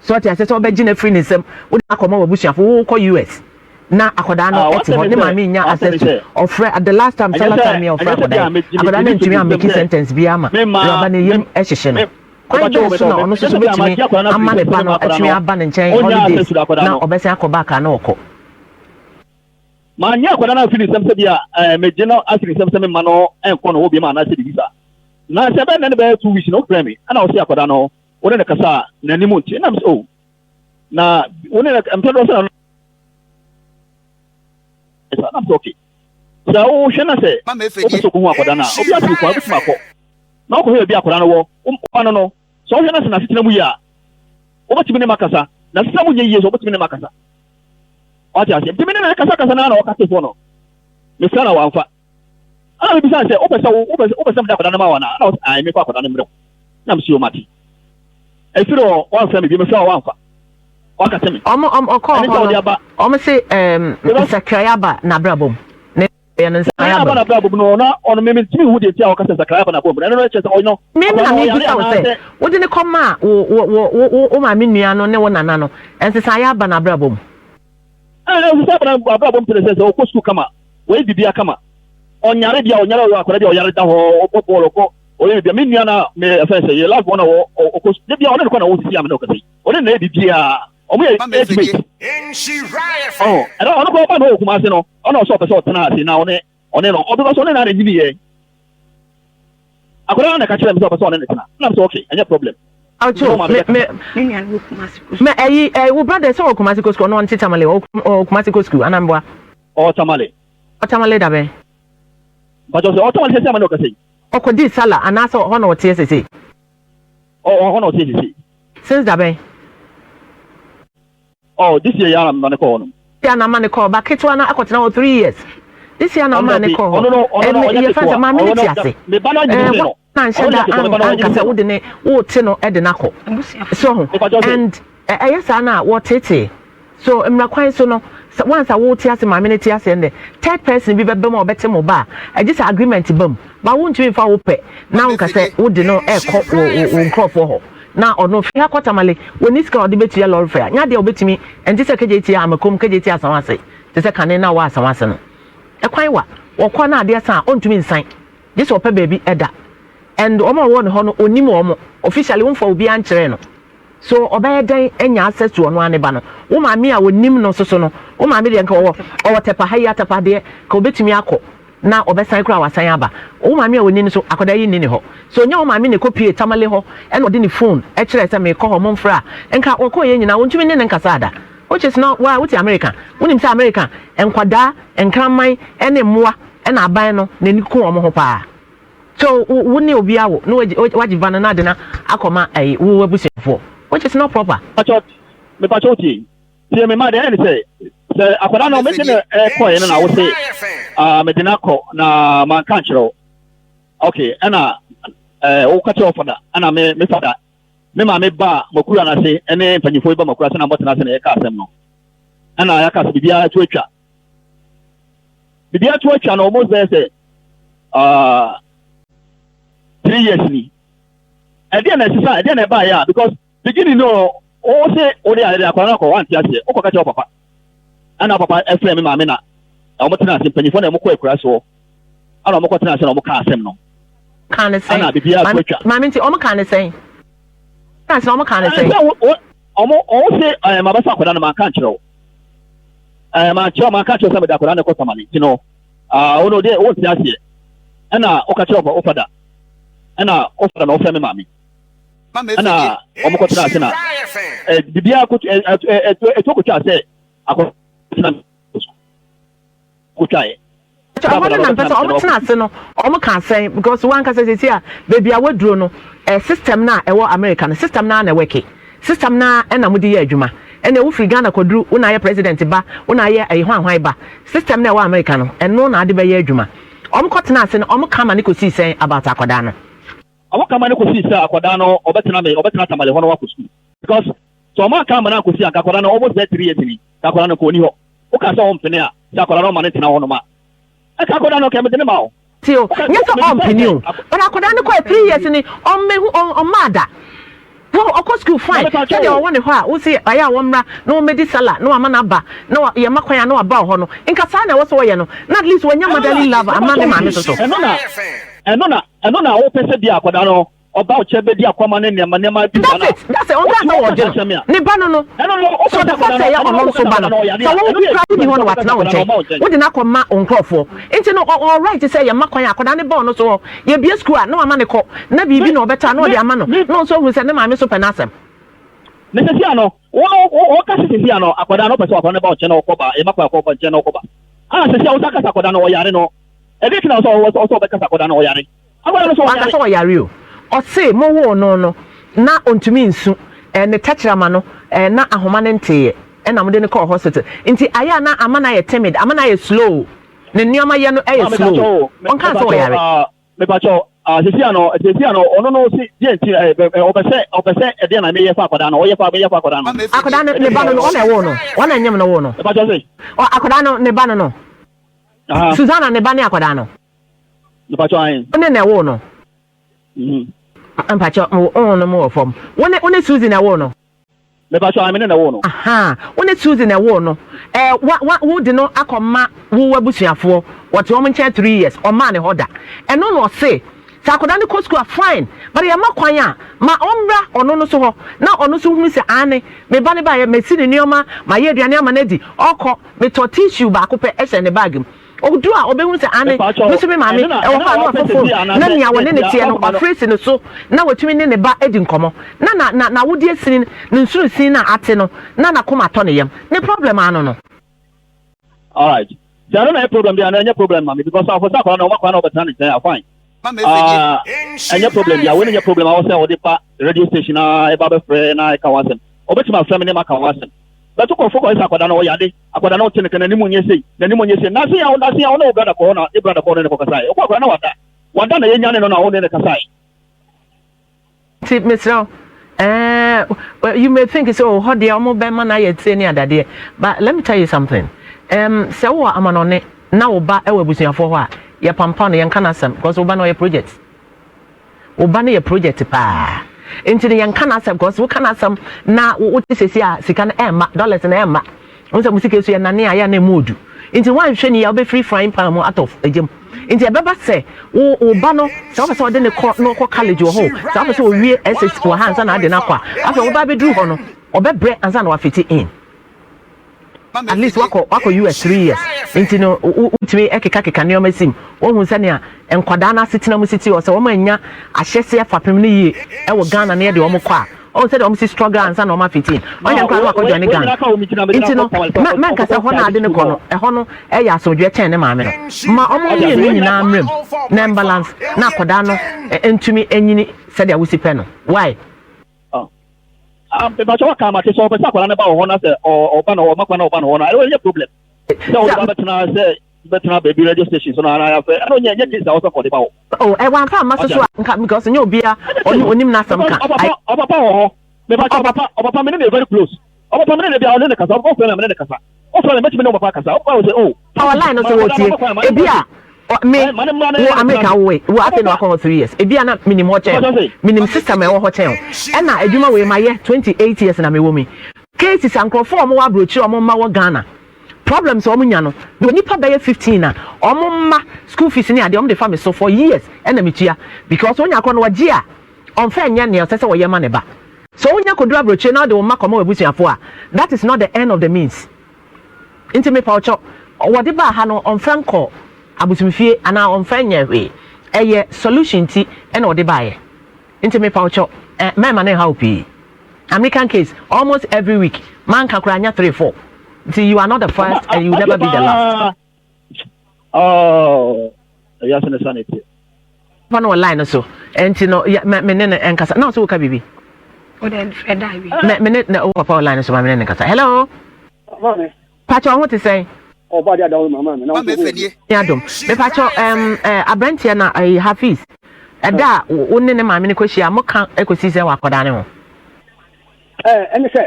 So ɔte aseɛ sɛ wobɛgye no afiri ne nsam wode no akɔma w'abusuafo wokɔ US na akwadaa no ɛte hɔ ne maame nnya access to ɔfrɛ the last time sɛ last time yɛ ɔfrɛ akwadaa yi akwadaa no antumi ammeki sentence biara ma awuraba no yam hyehye no kwan bɛn so na ɔno nso so bɛtumi ama ne ba no atumi aba ne nkyɛn holidays na ɔbɛsan akɔ back a na ɔkɔ. Mannye akwadaa no amfi ne nsam sɛ bi a ɛɛ megye no afi ne nsam sɛ memma no nkɔ ne hɔ biom anaasɛ biribi saa. Na sɛ ɛbɛyɛ nnɛ no bɛyɛ 2 weeks na ɔfrɛɛ me ɛna ɔse akwadaa no wo ne no kasa a n'anim nte. Ɛna mese oh. Na wo ne mpɛ dɔ sɛ na na sɛ okay. Sɛ wohwɛ na sɛ wopɛ sɛ okohu akwadaa no a, obi asiri kwan wobɛtumi akɔ na wokɔhwɛ baabi akwadaa no wɔ wo no no sɛ wohwɛ na sɛ n'asetena mu yie a wobɛtumi ne ma kasa n'asetena mu nyɛ yie sɛ wobɛtumi ne ma kasa. Wate aseɛ? Nti me ne no kasakasa no ara na ɔka tefoɔ no. Mesrɛ na wamfa. Ɛna mebisa sɛ wopɛ sɛ wopɛ sɛ wopɛ sɛ mede akwadaa no ma wo anaa? Ɛna ɔsɛ ae mefa akwadaa no mmerɛ wo. Na mese o mate. Ɛfiri hɔ wamfrɛ me bio mefrɛ wo wamfa. Wakate me. Ɔmo ɔmo ɔkɔɔ Ɛne hɔ sɛ ɔde no aba. ɔmo se ɛɛm Because nsakrae aba n'abrabɔ mu. Ne yɛ no nsakrae nsakrae aba aba mu. n'abrabɔ mu no na ɔno me mentumi nhu deɛ nti a ɔka sɛ nsakrae aba n'abrabɔ mu no ɛno no kyerɛ sɛ ɔno Me akwadaa na no ɔyare mebisa wo sɛ, anaasɛ wode no kɔmaa wo wo wo wo wo wo maame nua no ne wo nana no, nsesaeɛ aba n'abrabɔ mu? Ɛɛ, ɛsɛ sɛ abena abrabɔ mu kyerɛ sɛ sɛ ɔkɔ sukuu kama, wɔyɛ biribiara kama, ɔnyare bi a ɔnyare ɔyɛ akwadaa bi a ɔyare da hɔ, ɔbɔ bɔɔl, ɔkɔ ɔyɛ biribiara. Me nua na me ɛfɛn sɛ yɛ last born a ɔwɔ ɔkɔ sukuu, da bi a ɔne ne kɔ na ɔwɔ sisi a me ne ɔkasa yi, ɔne ne na yɛ biribiara, wɔn yɛ age mate. Ɔho, ɛna ɔno kɔ ɔba na ɔwɔ Kumase no, ɔna ɔsɛ ɔpɛ sɛ ɔtena ase na ɔne ɔne no, ɔbɛba sɛ ɔne na na nyini yɛ. Akwadaa no na ɛka kyerɛɛ me sɛ ɔpɛ sɛ ɔne no tena. Ɛna me sɛ okay, ɛnyɛ problem. Ɔkye Mene wo maame me me bɛkasa. Me nua no wɔ Kumasi kɔ me sukuu. ɛyi ɛyi wo brother sɛ ɔwɔ Kumasi kɔ sukuu ɔno ɔnte Tamale ɔwɔ ɔwɔ Kumasi kɔ sukuu anaa mboa. Ɔwɔ Tamale. Ɔwɔ Tamale dabɛn. Mpakyɛw sɛ ɔwɔ Tamale sɛsɛ a mene ɔkasa yi. Ɔkɔ dii sala anaasɛ ɔhɔ na ɔteɛ sɛsɛi. Ɔwɔ hɔ na ɔteɛ sɛsɛi. Since dabɛn. Oh this year yi ara na mema no kɔɔ hɔ nom. This year na ama no kɔɔ ba ketewa no akɔtena hɔ 3 years this year na Ɔno ɔmaa no dabi kɔɔ hɔ ɔno no ɔno no ɛm ɔnyɛ yɛfrɛ no sɛ ketewa maame no ɔno te no ase me ba no anyini ɛɛ se no wanhyɛ ɔno da nyɛ ketewa me ba no anka wanyini sɛ se no. wode ne wote no de no akɔ Abusuafo. so ho Mepa kyɛw sɛ. and ɛyɛ saa no a wɔtetee so mmara kwan so no sɛ once a wote ase maame no te ase ɛnde third person bi bɛba mu a ɔbɛte mo ba a ɛgye sɛ agreement ba mu ba wontumi mfa wo pɛ na wonka sɛ wode no ɛkɔ wo wo nkurɔfoɔ hɔ Na ɔno fi ha kɔ Tamale, ɔnni sika a ɔde bɛtua lɔre fare a, nyɛ adeɛ a ɔbɛtumi, ɛnte sɛ Kegyetia, Amakom, Kegyetia Asawase, te sɛ kane no a ɔwɔ Asawase no. Ɛkwan wa, ɔkɔ na adeɛ sa a, ɔntumi nsan, gye sɛ ɔpɛ baabi da. And wɔn a wɔwɔ ne hɔ no, ɔnnim wɔn, officially womfa obiara nkyerɛɛ no. So ɔbɛyɛ dɛn anya access to ɔno ara ne ba no? Wo maame a ɔnim no nso so no, wo maame deɛ nka ɔwɔ, ɔwɔ Tɛpa ha yi, Atɛpa deɛ, nka ɔbɛtumi akɔ. Na ɔbɛsan koraa a wasan aba. Wo maame a ɔnni no so, akwadaa yi nni ne hɔ. Sɛ ɔnya wo maame na ɛkɔpuee Tamale hɔ na ɔde ne phone kyerɛɛ sɛ merekɔ hɔ momfrɛ a, nka wɔkɔeɛ nyinaa ɔntumi ne no nkasaa da. Which is not, wo a wote America, wonim sɛ America nkwadaa, nkraman ne mmoa na aban no n'ani ku wɔn ho paa. So wo ne obi awo na wagye ba no na ade no akɔma ɛyi wo abusuafoɔ which is not proper. Mepakyɛw tie. Tie me ma deɛ ɛyɛ ne sɛ sɛ akwadaa no mede no ɛkɔɛ no na wo se ah mede no akɔ na manka nkyerɛ wo okay ɛna ɛɛ woka kyerɛ wo fada ɛna me me fada me maame ba makura no ase ɛne mpanyinfoɔ yi ba makura ase na mbɔtena ase na yɛka asɛm no ɛna yɛaka sɛ biribiara to atwa biribiara to atwa no almost bɛyɛ sɛ ah 3 years ni. Ɛdeɛ na ɛsesa ɛdeɛ na ɛbaeɛ a because Beginning no wo se wo de ayɛde akwadaa no akɔ wante aseɛ wokɔ ka kyerɛ wo papa ɛna wo papa ɛfrɛ me maame na wɔn tena ase mpanyinfoɔ na wɔn kɔ akura soɔ ɛna wɔn kɔ tena ase na wɔn ka asɛm no Kaa ne sɛn? ɛna biribiara so atwa. Maame nti wɔn kaa ne sɛn? Tena ase na wɔn kaa ne sɛn? Ɛsɛ wo wɔn wɔn se ɛɛ ma bɛfa akwadaa no manka nkyerɛ wo ɛɛ mankyerɛ manka nkyerɛ sɛ mede akwadaa no kɔ Tamale nti no aa wɔn deɛ wɔn ti aseɛ ɛna wɔka kyerɛ wo fada ɛna wo fada na wɔfrɛ me maame. Ɛna wɔn kɔtena ase na biribiara koto ɛto kotwa sɛ akɔtena kotwa yɛ. Ɔmo no na mpɛ sɛ ɔmo tena ase no ɔmo ka asɛn because wɔn ankasa sisi a beebi a waduro no ɛ system na ɛwɔ America no system na na ɛwɛke system na ɛna mo de yɛ adwuma ɛna wofiri Ghana kɔduru wo na ayɛ president ba wo na ayɛ ɛyi hwan hwan ba system na ɛwɔ America no ɛno na ade bɛyɛ adwuma ɔmo kɔtena ase no ɔmo ka ma ne kɔsii sɛn about akwadaa no. Ɔmo ka ma no kosii sɛ akwadaa no ɔbɛtena me ɔbɛtena Tamale hɔ na wakɔ sukuu because sɛ ɔmo anka ama no ankosi a nka akwadaa no almost bɛyɛ 3 years ni nka akwadaa no nka ɔni hɔ. Woka sɛ ɔmpene a sɛ akwadaa no ɔma no ntena hɔ nom a nka akwadaa no nka mede no ma wo. Ti o, Woka nyɛ sɛ mebisa ɔmpene sɛ o, but akwadaa no kɔɛ 3 years ni ɔmmehu ɔmmaa da. Wo ɔkɔ sukuu na fine, mepa kyɛw sɛdeɛ o. ɔwɔ ne hɔ a wose ayɛ a wɔmmra na wɔmmɛdi sala na wama no aba na wa yɛma kwan a na waba wɔ hɔ no, nka saa na ɛwɔ sɛ wɔyɛ no na at least wanya Ɛno na motherly love mepa ama ne kyɛw maame tie nso so. ɛno na ɛno na ɛno na wopɛ sɛ bi a akwadaa no ɔba wo kyɛ bɛdi akwama ne nneɛma nneɛma bi saa That's na it, that's it, ɔnkaa wote sɛ woka wɔgye saa no, kyerɛ me a ne ba no no. ɛno no woka So sɛ the fact akwadaa sɛ no ɛyɛ ɛno no ɔno woka nso sɛ ba no, akwadaa no ɔyare sɛ a wo ɛno yɛ koraa wonni different hɔ sɛ na woka sɛ watena wo akwadaa no nkyɛn, ɔma wo nkyɛn. wode no akɔma wo nkurɔfoɔ. Nti no ɔ ɔwɔ right sɛ yɛma kwan a akwadaa no ba ɔno so hɔ, yɛbue sukuu a na wama no kɔ, na Me biribi na ɔbɛtɔ a na me ɔde ama no, me na ɔno nso ahunu sɛ ne maame nso pɛ n'asɛm. ne sɛsi ano. Wo no wo wo ka sɛ sisi ano akwadaa no ɔpɛ sɛ akwadaa no ba ɔkyɛn na ɔkɔ ba yɛma kɔ akɔ ba nkyɛn na ɔkɔ ba a sisi a wosan kasa akwadaa no ɔyare no ɛdeɛ ti na ɔsɛ ɔsɛ ɔsɛ ɔbɛkasa akwadaa no ɔyare akwadaa no sɛ Wanka ɔyare. sɛ ɔyare o. Ɔse mo woo no no na ɔntumi nsu eh, ne tɛkyerɛma no eh, na ahoma no nteeɛ ɛna mode no kɔɔ hospital nti ayɛ a na ama no ayɛ timid, ama no ayɛ slow, ne nneɛma yɛ no Maa yɛ mepakyɛw slow. o me Ɔnkaa sɛ mepakyɛw ɔyare. ah mepakyɛw ah sisi ano sisi ano ɔno no si deɛ nti ɛ ɛ ɔpɛ sɛ ɔpɛ sɛ ɛdeɛ na meyɛ fa akwadaa no ɔyɛ fa meyɛ fa akwadaa no Akwadaa no ɛdeɛ ne nti ba na no no ɔ ɔna ɛwoo no, ɔna ɛnyem no woo no. mepakyɛw se Ɔ akwadaa no ne ba no no, aha Susanna ne ba ne akwadaa no, mepakyɛw ahen wo ne na ɛwoo no. mhm Mpakyɛw wo wo no mo wɔ fam. Wo ne wo ne Suzy na ɛwoo no. mepakyɛw ahen me ne na ɛwoo no. Ahaa, wo ne Suzy na ɛwoo no. Ɛɛ wa wa wo de no akɔma wo w'abusuafoɔ, wɔte wɔn nkyɛn 3 years, ɔmmaa ne hɔ da. Ɛno na ɔse sɛ akwadaa no kɔ sukuu a fine, but yɛma kwan a, ma ɔmmra ɔno no so hɔ na ɔno nso hunu sɛ aane, me ba no baeɛ, masi ne nneɛma, mayɛ aduane ama no adi, ɔrekɔ, metɔ tissue baako pɛ hyɛ ne bag mu. Ɔduru a ɔbɛhunu sɛ aane, Mepakyɛw me nso me maame ɛno na wɔ ɛno hɔ na a na wapɛ wafa sisi phone na anaasɛ nea deɛ wɔne no nti a teɛ no ɔsoma no wafrɛ asi ne so na watumi ne ne ba adi nkɔmmɔ na na na n'awodeɛ sini ne nsono sin no a ate no na n'akoma atɔ ne yam. Ne problem ara no no. Alright. Sɛ ɛno na ɛyɛ problem deɛ ɛno ɛnyɛ problem ma me because afɔ sɛ akwadaa no ɔma kwan na ɔbɛtena ne nkyɛn a fine. Ah, ɛnyɛ problem bia wei no nyɛ problem a wɔ sɛ wɔde ba radio station na ɛba bɛfrɛ na ɛka ho asɛm. Ɔbɛtumi afrɛ me ne maka ho asɛm. Bɛto kɔfo kɔ sɛ akwadaa no ɔyɛ ade, akwadaa no ɔte ne ka n'anim nyɛ sei, n'anim nyɛ sei. Nase a nase a ɔne wo brother kɔ hɔ na ne brother kɔ hɔ ne ne kɔkasaeɛ. Ɔkɔ akwadaa no wada. Wada na yɛnyane no na wo ne ne kasaeɛ. Nti mesrɛ wo eh, you may think sɛ oh, hɔ deɛ ɔmo bɛma no ayɛ tire ne adadeɛ but let me tell you something um, sɛ wowɔ amanɔne na wo ba wɔ abusuafoɔ hɔ a yɛpampa no yɛnka no asɛm because wo ba no ɔyɛ project wo ba no yɛ project paa nti no yɛnka no asɛm because woka no asɛm na wote sɛsi a sika no ɛmma dollars no ɛmma wo sɛ mo sika so yɛnane a yɛ na ɛmu odu nti woanhwɛ ni a wobɛfiri frying pan mu atɔ agya mu nti ɛbɛba sɛ wo wo ba no sɛ wopɛ sɛ ɔde ne kɔ na ɔkɔ college wɔ hɔ sɛ wopɛ sɛ ɔwie SS wɔ ha ansa na ade no akɔ a afei wo ba bɛduru hɔ no ɔbɛbrɛ ansa na wafiti in at least wakɔ wakɔ US 3 years nti no wotumi ɛkekakeka nneɛma sim wohu sɛnea nkwadaa no asetena mu siti hɔ sɛ wɔn anya ahyɛseɛ fapem no yie ɛwɔ Ghana no yɛde wɔn kɔ a ɔhu sɛdeɛ wɔn si struggle ansa na wɔn afiti in ɔnyɛ nkora no wakɔ join Wei gang nyina ka wo megyina megyina nti no kɔ pɔn mɛnka sɛ ɔkɔ hɔ no ade private no school kɔ hɔ. no ɛhɔ no ɛyɛ asomdwoeɛ kyɛn ne maame no ma ɔmo Ɔde ase mmienu wei nyina nyinaa mmerɛ mu na imbalance na akwadaa no ntumi nyini sɛdeɛ wosi pɛ no why. Ah, mepakyɛ waka ama te sɛ ɔpɛ sɛ akwadaa no ba wɔ hɔ na sɛ ɔba no ɔma kwan na ɔba no hɔ no ɛno ɛnyɛ problem sɛ wode ba bɛtena sɛ bɛtena baabi radio station so no anaa afɛ ɛno nyɛ nyɛ case a wɔsɛ kɔde ba hɔ. Oh, ɛ wamfa amma so Ɔte so ase. a nka because nyɛ obia ɔne onim n'asɛm ka. Ɔpapa ɔpapa wɔ hɔ mepakyɛ ɔpapa ɔpapa me ne ne very close ɔpapa me ne ne bia ɔne ne kasa ɔpapa ɔfrɛ me a me ne ne kasa ɔfrɛ me mɛtumi ne ɔpapa akasa ɔpapa wɔ sɛ oh Power line no ma so akwadaa no wɔtie ɔma kwan ma ne ebi mmra a me ma ne mmra na wo yɛne ne America tena wo wo afei na ɔpapa wakɔ hɔ 3 years ebi a na minim hɔ kyɛn mepakyɛ sɛ minim system a ɛwɔ hɔ kyɛn ɛna adwuma wei ma yɛ 28 years na mewɔ mi cases a nkurɔfoɔ a wɔwɔ aburokyire a wɔn mma wɔ Ghana problems a wɔn nya no wɔ nipa bɛyɛ 15 a wɔn mma school fees ne adeɛ wɔn de fa me so for years ɛna metua because wɔn nya akɔ no wɔgye a ɔnfɛ nyɛ nea ɔsɛ sɛ wɔyɛ ma ne ba so wonya koduru aburokyire na ɔde wɔn mma kɔma wɔ abusuafoɔ a that is not the end of the means nti mepa ɔkyɔ wɔde baa ha no ɔmfɛ nkɔ abosomfie anaa ɔmfɛ nyɛ hwee ɛyɛ solution ti ɛna ɔde baayɛ nti mepa ɔkyɔ ɛ mɛma ne ha wo pii American case almost every week manka koraa anya three four nti you are not the first and you will never be the last. Oh, ɛyɛ ne sa ne teɛ. Papa no wɔ line no so nti no yɛ mɛ me ne no nkasa na ɔsɛ woka biribi. Wode frɛ da bi. Mɛ me ne na wo papa wɔ line no so ma me ne no nkasa hello. Maame. Pakyɛ ɔho te sɛn. Ɔba de adawo mama me na wo nso Ne adom mepakyɛ ɛm ɛ aberanteɛ na ɛyi Hafiz ɛda a wo ne ne maame no kɔhyia mo ka ɛkɔsi sɛ wɔ akɔdaa ne ho. Ɛɛ ɛne sɛ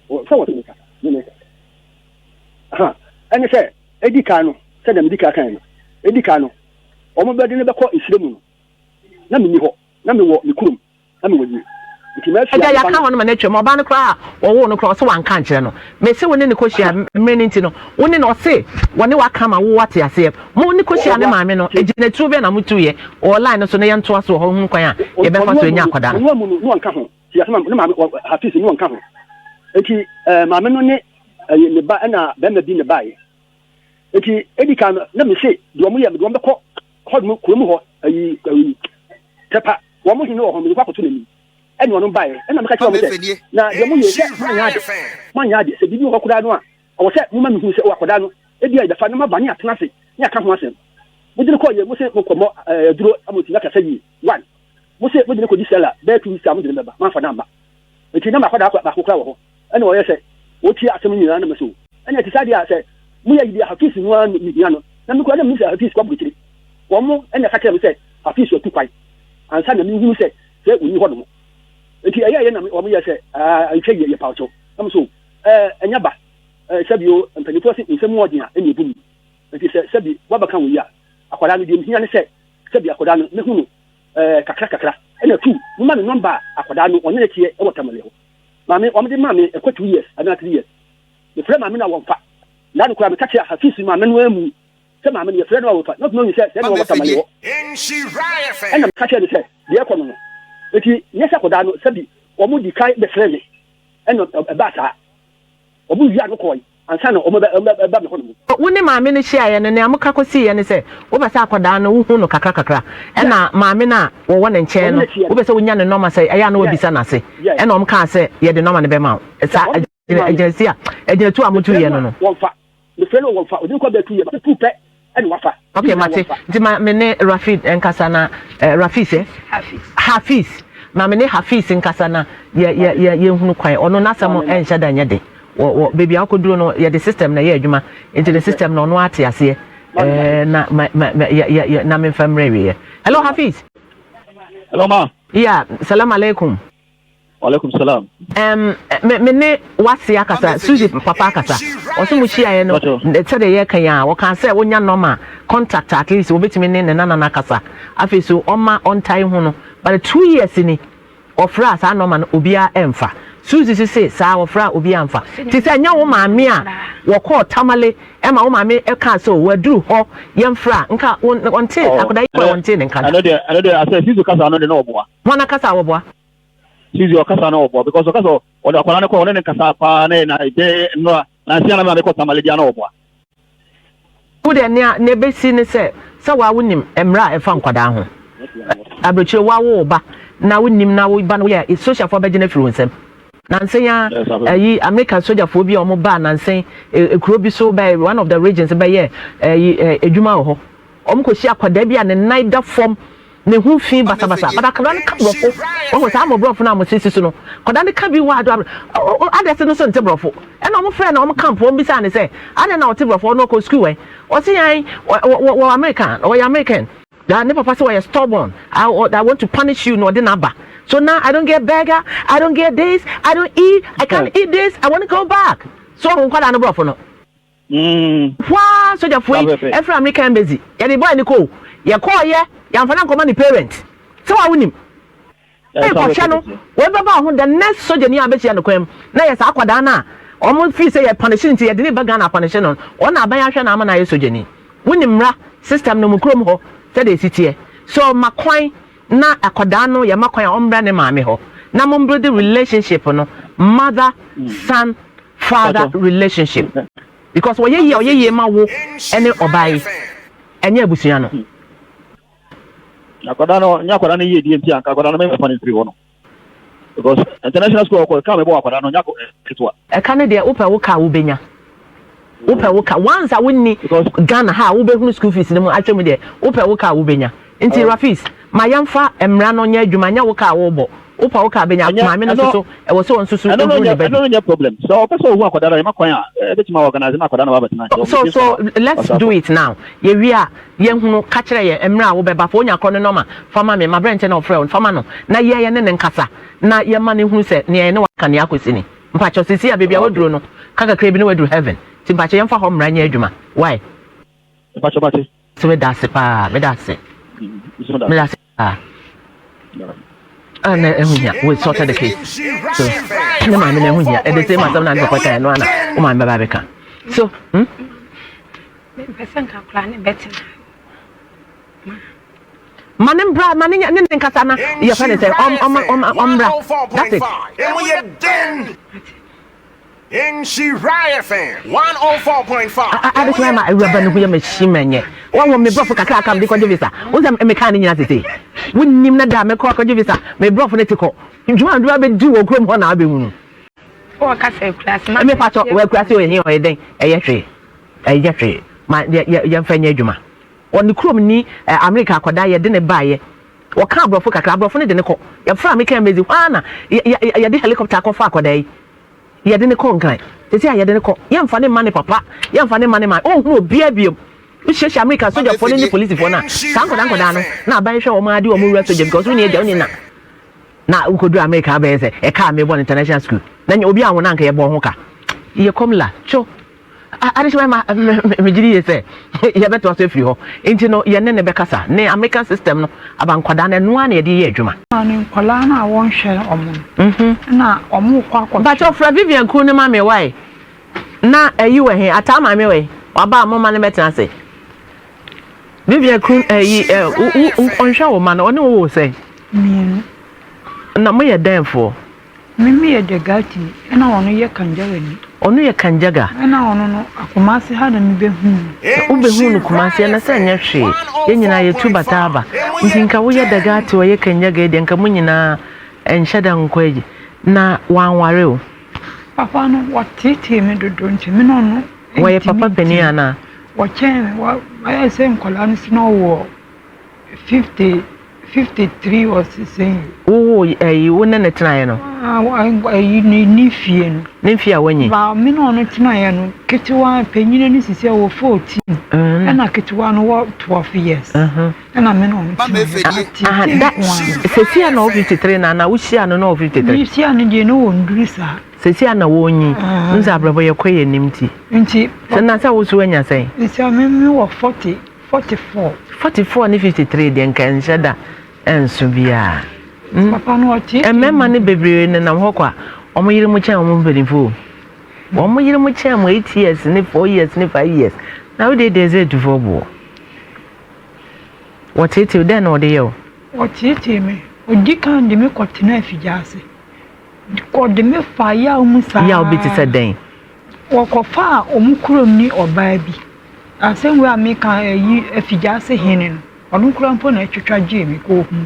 sɛ wɔte me kasa ne me kasa ha ɛne sɛ edi kan no sɛdeɛ medi kan kan no edi kan no wɔn bɛde no bɛkɔ esire mu no na menni hɔ na mewɔ me kurom na mewɔ yie nti mɛfia Agya yɛaka hɔ no ma no atwam ɔbaa no koraa a wɔwoo no koraa ɔse wanka nkyerɛ no mese wo ne ne kɔhyia mmerɛ no nti no wo ne no ɔse wɔne waka ma wo wate aseɛ mo ne kɔhyia ne maame no agyinatuo bɛn na motuiɛ wɔ line no so na yɛntoa so wɔ hɔ hunu kwan a yɛbɛfa so anya akwadaa no. Ɔno amu no ne ɔnka ho ti asɛm ne maame Hafiz ne ɔnka ho nti ɛɛ maame no ne ɛyɛ ne ba ɛna bɛrima bi ne baeɛ nti edi kan no na mese deɛ wɔn yɛ mede wɔn bɛkɔ hɔ nom kurom hɔ ayi ayi tɛpa wɔn hene wɔ hɔ mede kɔ akɔto n'anim. Ɛna ɔno baeɛ. Ɛna meka kyerɛɛ wɔn sɛ, Na deɛ moyɛ yi, sɛ moanyɛ ade, moanyɛ ade, sɛ biribi wɔ hɔ koraa no a, ɛwɔ sɛ moma mehunu sɛ, o, akwadaa no, ebia yɛbɛfa no maba ne yɛatena ase ne yɛaka ho asɛm. Mode no kɔeɛ, mose mokɔmmɔ aduro ama ɔtumi akasa yie. One, mose mode no kɔdi sɛla bɛyɛ 2 weeks a mode no bɛba, moamfa no amma. Enti na m'akwadaa baako koraa wɔ hɔ. Ɛna ɔyɛ sɛ ɔtie asɛm no nyinaa na mese, o, ɛna ɛte saa deɛ a, sɛ moyɛ yi deɛ a, Hafiz no ara mehia no. Na me koraa na mennim sɛ Hafiz kɔ aburokyire. Wɔn na ɛka kyerɛɛ me sɛ Hafiz atu kwan ansa na mehunu sɛ sɛ ɔnni hɔnom. Enti ɛyɛeɛ na wɔyɛɛ sɛ, Ah, ɛntwa yie, yɛpaw kyɛw. Na me so, Eh, ɛnyɛ ba. Eh, sɛbi o, mpanimfoɔ se nsɛm mu ɔden a, ɛna ɛbu mu. Enti sɛ sɛbi woabɛka wei a, akwadaa no, deɛ mehia ne sɛ sɛbi akwadaa no, mɛhu no, eh, kakra kakra. Ɛna tu, moma me nɔmba a akwadaa no, ɔne no teɛ wɔ Tamale hɔ. Maame, wɔde maa me, ɛkɔ 2 years anaa 3 years. Mefrɛ maame no a wɔmfa. Nna no koraa meka kyerɛɛ Hafiz maame no ammu sɛ maame no yɛfrɛ no a wɔmfa. Na ɔtumi ahu sɛ sɛɛ na wɔwɔ Tamale hɔ. Ɛna meka kyerɛɛ no sɛ deɛ ɛkɔ no no nti nyɛ sɛ akɔdaa no sɛbi wɔn di kan bɛfrɛ me ɛna ɛbaa saa. Wɔn wia no kɔɔe ansa na wɔn bɛba me hɔ nom. Wo ne maame no hyiaeɛ no, nea moka kɔsiiɛ ne sɛ wopɛ sɛ akwadaa no wohu no kakra kakra, ɛna maame no a wɔwɔ ne nkyɛn no wopɛ sɛ wonya ne nɔma sɛ ɛyɛ a na wabisa no ase, ɛna wɔn kaa sɛ yɛde nɔma no bɛma wo. Saa agyinasi a agyinatu a motuiɛ no no. Wɔmfa. Mefrɛ no wɔmfa. Ɔde no kɔ bɛɛ 2 years. Two pɛ ɛna wafa. Ok mate. Nti ma me ne Rafid nkasa na eh, Rafis eh? Hafiz. Hafiz. Ma me ne Hafiz nkasa na yɛ yɛ yɛ yɛnhunu kwan. Ɔno n'asɛm ɛnhyɛ da nyɛ den. Wɔ wɔ baabi a ɔkɔduro no yɛde system na ɛyɛ adwuma. Nti the system no ɔno ate aseɛ. Eh, na ma ma ma yɛ yɛ yɛ na memfa mmerɛ awieɛ. Hello Hafiz. Hello ma. Yeah, salam alaikum. Walaikum salam. Um, me, me ne wase akasa, Suzy papa akasa. Ɔsɛ mo hyiaeɛ no, sɛdeɛ yɛka yi a, wɔkaa sɛ wonya nɔma contact at least wɔbɛtumi ne ne nana no akasa. Afei so ɔma ɔntae ho no. But 2 years ni, ɔfrɛ a saa nɔma no obiara ɛmfa. Suzy so se saa ɔfrɛ a obiara mfa. Te sɛ ɛnyɛ wo maame a wɔkɔɔ Tamale ɛma wo maame ɛkaa sɛ waduru hɔ yɛmfrɛ a nka ɔnte akwadaa yi kɔ ɔnte ne nka da. Ɛno deɛ asɛ Suzy kasa no de na ɔboa. Wɔn akasa a wɔboa. Suzy ɔkasa na ɔboa because ɔkasa ɔde akwadaa no kɔ ɔne ne kasa paa na na ɛdɛ nnora na nsia na mekɔ Tamale bia na ɔboa. Wo deɛ nea ɛbɛsi ne sɛ waa wonim mmerɛ a ɛfa nkwadaa ho. Aburokyire waa wo ba na wonim na wo ba no woyɛ sogyafoɔ bɛgye no afiri wo nsam. Nansen a ɛyi Amerika sogyafoɔ bi a wɔn baa nansen ekuro bi so bɛyɛ one of the regions bɛyɛ ɛyi edwuma wɔ hɔ. Wɔn kɔ hyia akwadaa bi a ne nan da fam, ne ho fi basabasa, but akwadaa no ka borɔfo. Wɔn saa mo borɔfo no a mo sisi so no, akwadaa no ka bi wɔ ado adɛse no so nte borɔfo. Ɛna wɔn frɛ no wɔn camp wɔn bisa ne sɛ adɛn na ɔte borɔfo, ɔno ɔkɔ sukuu wɛn? Ɔsi yan wɔ wɔ America, ɔyɛ American. Na ne papa sɛ ɔyɛ stubborn. I want to punish you na ɔde n'aba. So now I don't get burger, I don't get this, I don't eat, I can't eat this, I want to go back. So ɔho nkwadaa no borɔfo no. Hwaa sogyafoɔ yi ɛfiri American embassy yɛde boy no kɔ o, yɛkɔɔyɛ yɛamfa no ankɔma ne parent sɛ wa wonim kɔhwɛ no wɔbɛba ho the next sogyani a bɛhyia no kwan mu na yɛ saa akwadaa no a wɔn fii sɛ yɛ punish no nti yɛde ne ba Ghana apunish no, wɔn na aban ahwɛ no ama no ayɛ sogyani. Wonim mmara system no mu kurom hɔ sɛdeɛ ɛsi teɛ, so ma kwan na akwadaa no yɛma kwan a ɔmmra ne maame hɔ na mo build relationship no, mother son father relationship, because wɔyɛ yie a ɔyɛ yie ma wo ɛne ɔbaa yi, ɛnyɛ abusua no. Akwadaa no nyɛ akwadaa no yie die nti anka akwadaa no mɛmɛfa no mfiri hɔ no because international school ɔkɔ ɛka mɛbɔ akwadaa no nyɛ ketewa. Ɛka no deɛ wopɛ wo ka wobɛnya, wopɛ wo ka once a wonni Ghana ha a wobɛhunu school fees no mu atwa mu deɛ wopɛ wo ka wobɛnya. Nti Rafis, ma yɛmfa mmara no nyɛ adwuma, nyɛ wo ka a wobɔ, wopɛ wo ka bɛnya. Maame no soso ɛwɔ sɛ wɔn nso so ɛno no nyɛ, ɛno no nyɛ problem. Sɛ ɔpɛ sɛ ohu akwadaa no, yɛma kwan a ɛbɛtumi a organize na akwadaa no wabɛtena. So let's do it now. Yɛwie a yɛhunu ka kyerɛ yɛn mmerɛ a wobɛba. Fa onya korɔ no nɔma fa ma me ma berɛ nkyɛn na ɔfrɛ wo fa ma no na yɛyɛ ne ne nkasa na yɛma no hunu sɛ nea yɛne waka nea akɔsi ni. Mpakyɛw sisi a baabi a waduro no ka kakra bi na waduru heaven, nti mpakyɛw yɛmfa hɔ mmara nyɛ adwuma, why? Mpakyɛw mate. So meda ase paa, meda ase, meda ase paa. Ah, na ɛho hia. We sorted the case, so ne maame na ɛho hia. Ɛde same asɛm na ne papa kan no ana wo maame bɛba abɛka so? Mempɛ sɛ nka akwadaa ne bɛtena. Ma ne mbra, ma ne ne ne nkasa na yɛfrɛ ne sɛ ɔm ɔm ɔm ɔmbra, that's it. Nhyira FM 104.5. Ade kora ma awuraba no ho yɛ machine ma nyɛ wɔn me brɔfo kakra aka mede kɔgye visa. Wo sɛ mekaa ne nyina sese wonim na da mekɔ akɔgye visa, me brɔfo no te kɔ. Dwuma a mede ba bɛdi wɔ kurom hɔ na wabɛhunu. Wɔka sɛ akuraase ma. Me pakyɛ wɔ akuraase wɔ he ɔyɛ dɛn ɛyɛ hwee ɛyɛ hwee ma yɛ yɛ yɛmfa nyɛ adwuma. Ɔne kurom ni ɛ Amerika akwadaa yɛde ne baeɛ wɔka aborɔfo kakra aborɔfo no de ne kɔ yɛfrɛ Amerika embassy hɔ ara na yɛ yɛ yɛde helicopter akɔfa akwadaa yi yɛde ne kɔ Nkran sɛsɛ a yɛde ne kɔ yɛmfa ne mma ne papa yɛmfa ne mma ne maame ɔnhunu obiara biom wohyiahyia Amerika sogyafoɔ no ne polisifoɔ no a saa nkwadaa nkwadaa no na aban hwɛ wɔn ara de wɔn wura sogya because wonni agya wonni na Na wokodu America abɛyɛ sɛ ɛka a mebɔ no international school na nya obi anwo no anka yɛbɔɔ ho ka. Yɛ kɔm la kyo. Adehyema ma megye di yie sɛ yɛbɛtoa so afiri hɔ. Nti no yɛne no bɛkasa. Ne American system no aba nkwadaa no ɛno ara na yɛde yɛ adwuma. Na ne nkwadaa no a wɔnhwɛ wɔn no, na wɔrekɔ akɔhwɛ. Mpakyɛw frɛ Vivian kunu no ma me wae. Na ayi wɔ he? Ataa maame wɔ he? Waba a momma no mmɛtena ase. Vivian kun ɛyi ɛ wo ɔnhwɛ wo ma no ɔne wo wo sɛn? Mmienu. Na mo yɛ dɛn foɔ? Me me yɛ Dagatini ɛna ɔno yɛ Kanjagani. Ɔno yɛ Kanjaga. Ɛna ɔno no Kumasi ha na me bɛ hu no. Wo bɛ hu no Kumasi ɛna sɛ ɛnyɛ hwee yɛn nyinaa yɛ tu bata aba nti nka wo yɛ Dagati ɔyɛ Kanjaga yi deɛ nka mo nyinaa ɛnhyɛ da nkɔ agyi na wanware o. Papa no wɔteetee me dodo nti me ne ɔno Wɔyɛ papa panin anaa? Wɔkyɛn me, wayɛ sɛ nkwadaa no si na ɔwɔ 50, 53 or sixteen. Wowoo ɛyi wo ne ne tenaeɛ no? Ɛyi ne ne fie no. Ne mfie a wanyi? Ba me ne ɔno tenaeɛ no ketewa panyin no sisi wɔ 14 ɛna ketewa no wɔ 12 years ɛna me ne ɔno tenaeɛ. Da sɛsi a na ɔwɔ 53 na na wohyia no na ɔwɔ 53? Mehyia no deɛ na ɔnduru saa. Seesei a na wɔnyi. Wohu sɛ abrabɔ yɛkɔ yɛn anim nti. Nti. Sɛ na sɛ wo so woanya sɛn? Nti a me me wɔ 40, 44. 44 ne 53 deɛ nka ɛnhyɛ da ɛnso biara. Hmm? Papa no ɔte. Mmarima no bebree nenam hɔ kwa. Wɔn yere mo kyɛn wɔn mpanimfoɔ o. Wɔn yere mo kyɛn mo 8 years ne 4 years ne 5 years. Na wo deɛ deɛ sɛ atufoɔ boɔ. Wɔteetee dɛn na wɔde yɛ wo? Wɔteetee me. Odi kan de me kɔtena afigya ase. Wɔde me faa yaw mu saa. Yaw bi te sɛ dɛn? Wɔkɔfaa wɔn kurom ne ɔbaa bi. Asɛm wei a meka ayi Afigyaase hene no, ɔno koraa mpo na ɛtwitwa gyee me kɔɔ mu.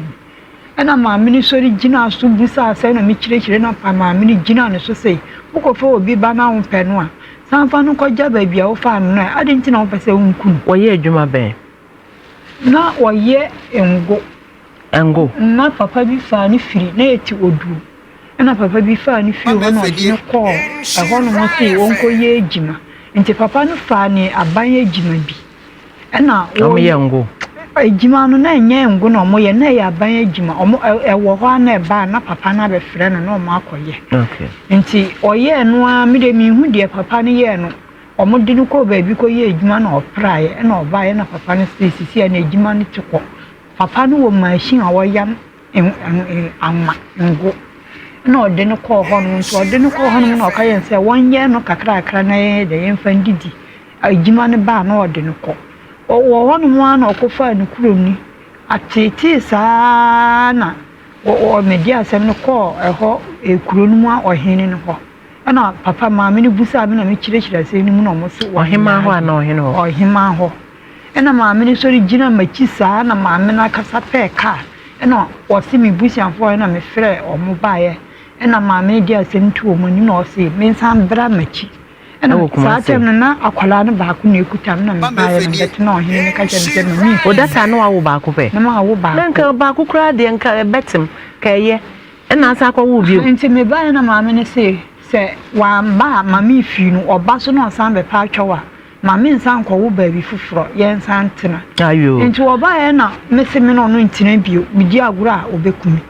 Ɛna maame no sɔre gyinaa so bisaa sɛ na mekyerɛkyerɛ na pa maame no gyinaa ne so sɛ wokɔfa obi ba na wopɛ no a, san fa no kɔgya baabi a wofaa no no ɛ, adɛn nti na wopɛ sɛ wonku no? Wɔyɛ adwuma bɛn? Na wɔyɛ ngo. Ngo. Na papa bi faa no firi, na yɛte Oduo, ɛna papa bi faa no firi hɔ na ɔde no kɔɔ ɛhɔnom se ɔnkɔyɛ adwuma. Nti papa no faa ne aban adwuma bi. Ɛna wɔyɛ ngo. Adwuma no na ɛnyɛ ngo na wɔyɛ, na ɛyɛ aban adwuma. Wɔn ɛwɔ hɔ a na ɛba a na papa no abɛfrɛ no na wɔn akɔyɛ. Okay. Nti ɔyɛɛ no ara, me deɛ menhu deɛ papa no yɛɛ no. Wɔde no kɔɔ baabi kɔyɛɛ adwuma na ɔpraeɛ ɛna ɔbaeɛ na papa no se sisi a n'adwuma no te kɔ. Papa no wɔ machine a wɔyam anwa, ngo. Ɛna ɔde no kɔɔ hɔnom nti ɔde no kɔɔ hɔnom na ɔka kyerɛɛ no sɛ wɔnyɛ no kakrakra na yɛnyɛ dɛ yɛmfa ndidi. Adwuma no ba a na ɔde no kɔ. Ɔwɔ hɔnom ara na ɔkɔfaa ne kuromni. Ateetee saa ara na mede asɛm no kɔɔ ɛhɔ kuro no mu ɔhene no hɔ. Ɛna papa maame no bisaa me na mekyerɛkyerɛ asɛm no mu na wɔn se wɔnyɛ Ɔhemaa hɔ anaa ɔhene hɔ? Ɔhemaa hɔ. Ɛna maame no sɔre gyina m'akyi saa na maame no akasa pɛɛ kaa ɛna ɔse me busuafoɔ ɛna me frɛ ɔmo baeɛ ɛna maame no de asɛm to ɔmo anim na ɔse me nsan bra m'akyi ɛna saa tɛm no na akwadaa no baako na ekuta me na me baeɛ na mebɛtena ɔhene no ka kyerɛ me sɛ ma me O data no awo baako pɛ? Na ma awo baako. Na nka baako koraa deɛ nka ɛbɛtem ka ɛyɛ ɛna asan akɔwo bio. Nti me baeɛ na maame no se sɛ wamba a ma me fii no ɔba so na ɔsan bɛpa atwɛw a Ma me nsan nkɔwo baabi foforɔ, yɛnsan ntena. Ayoo. Nti wɔbaeɛ na mese me ne ɔno ntena bio, medi agorɔ a ɔbɛku me.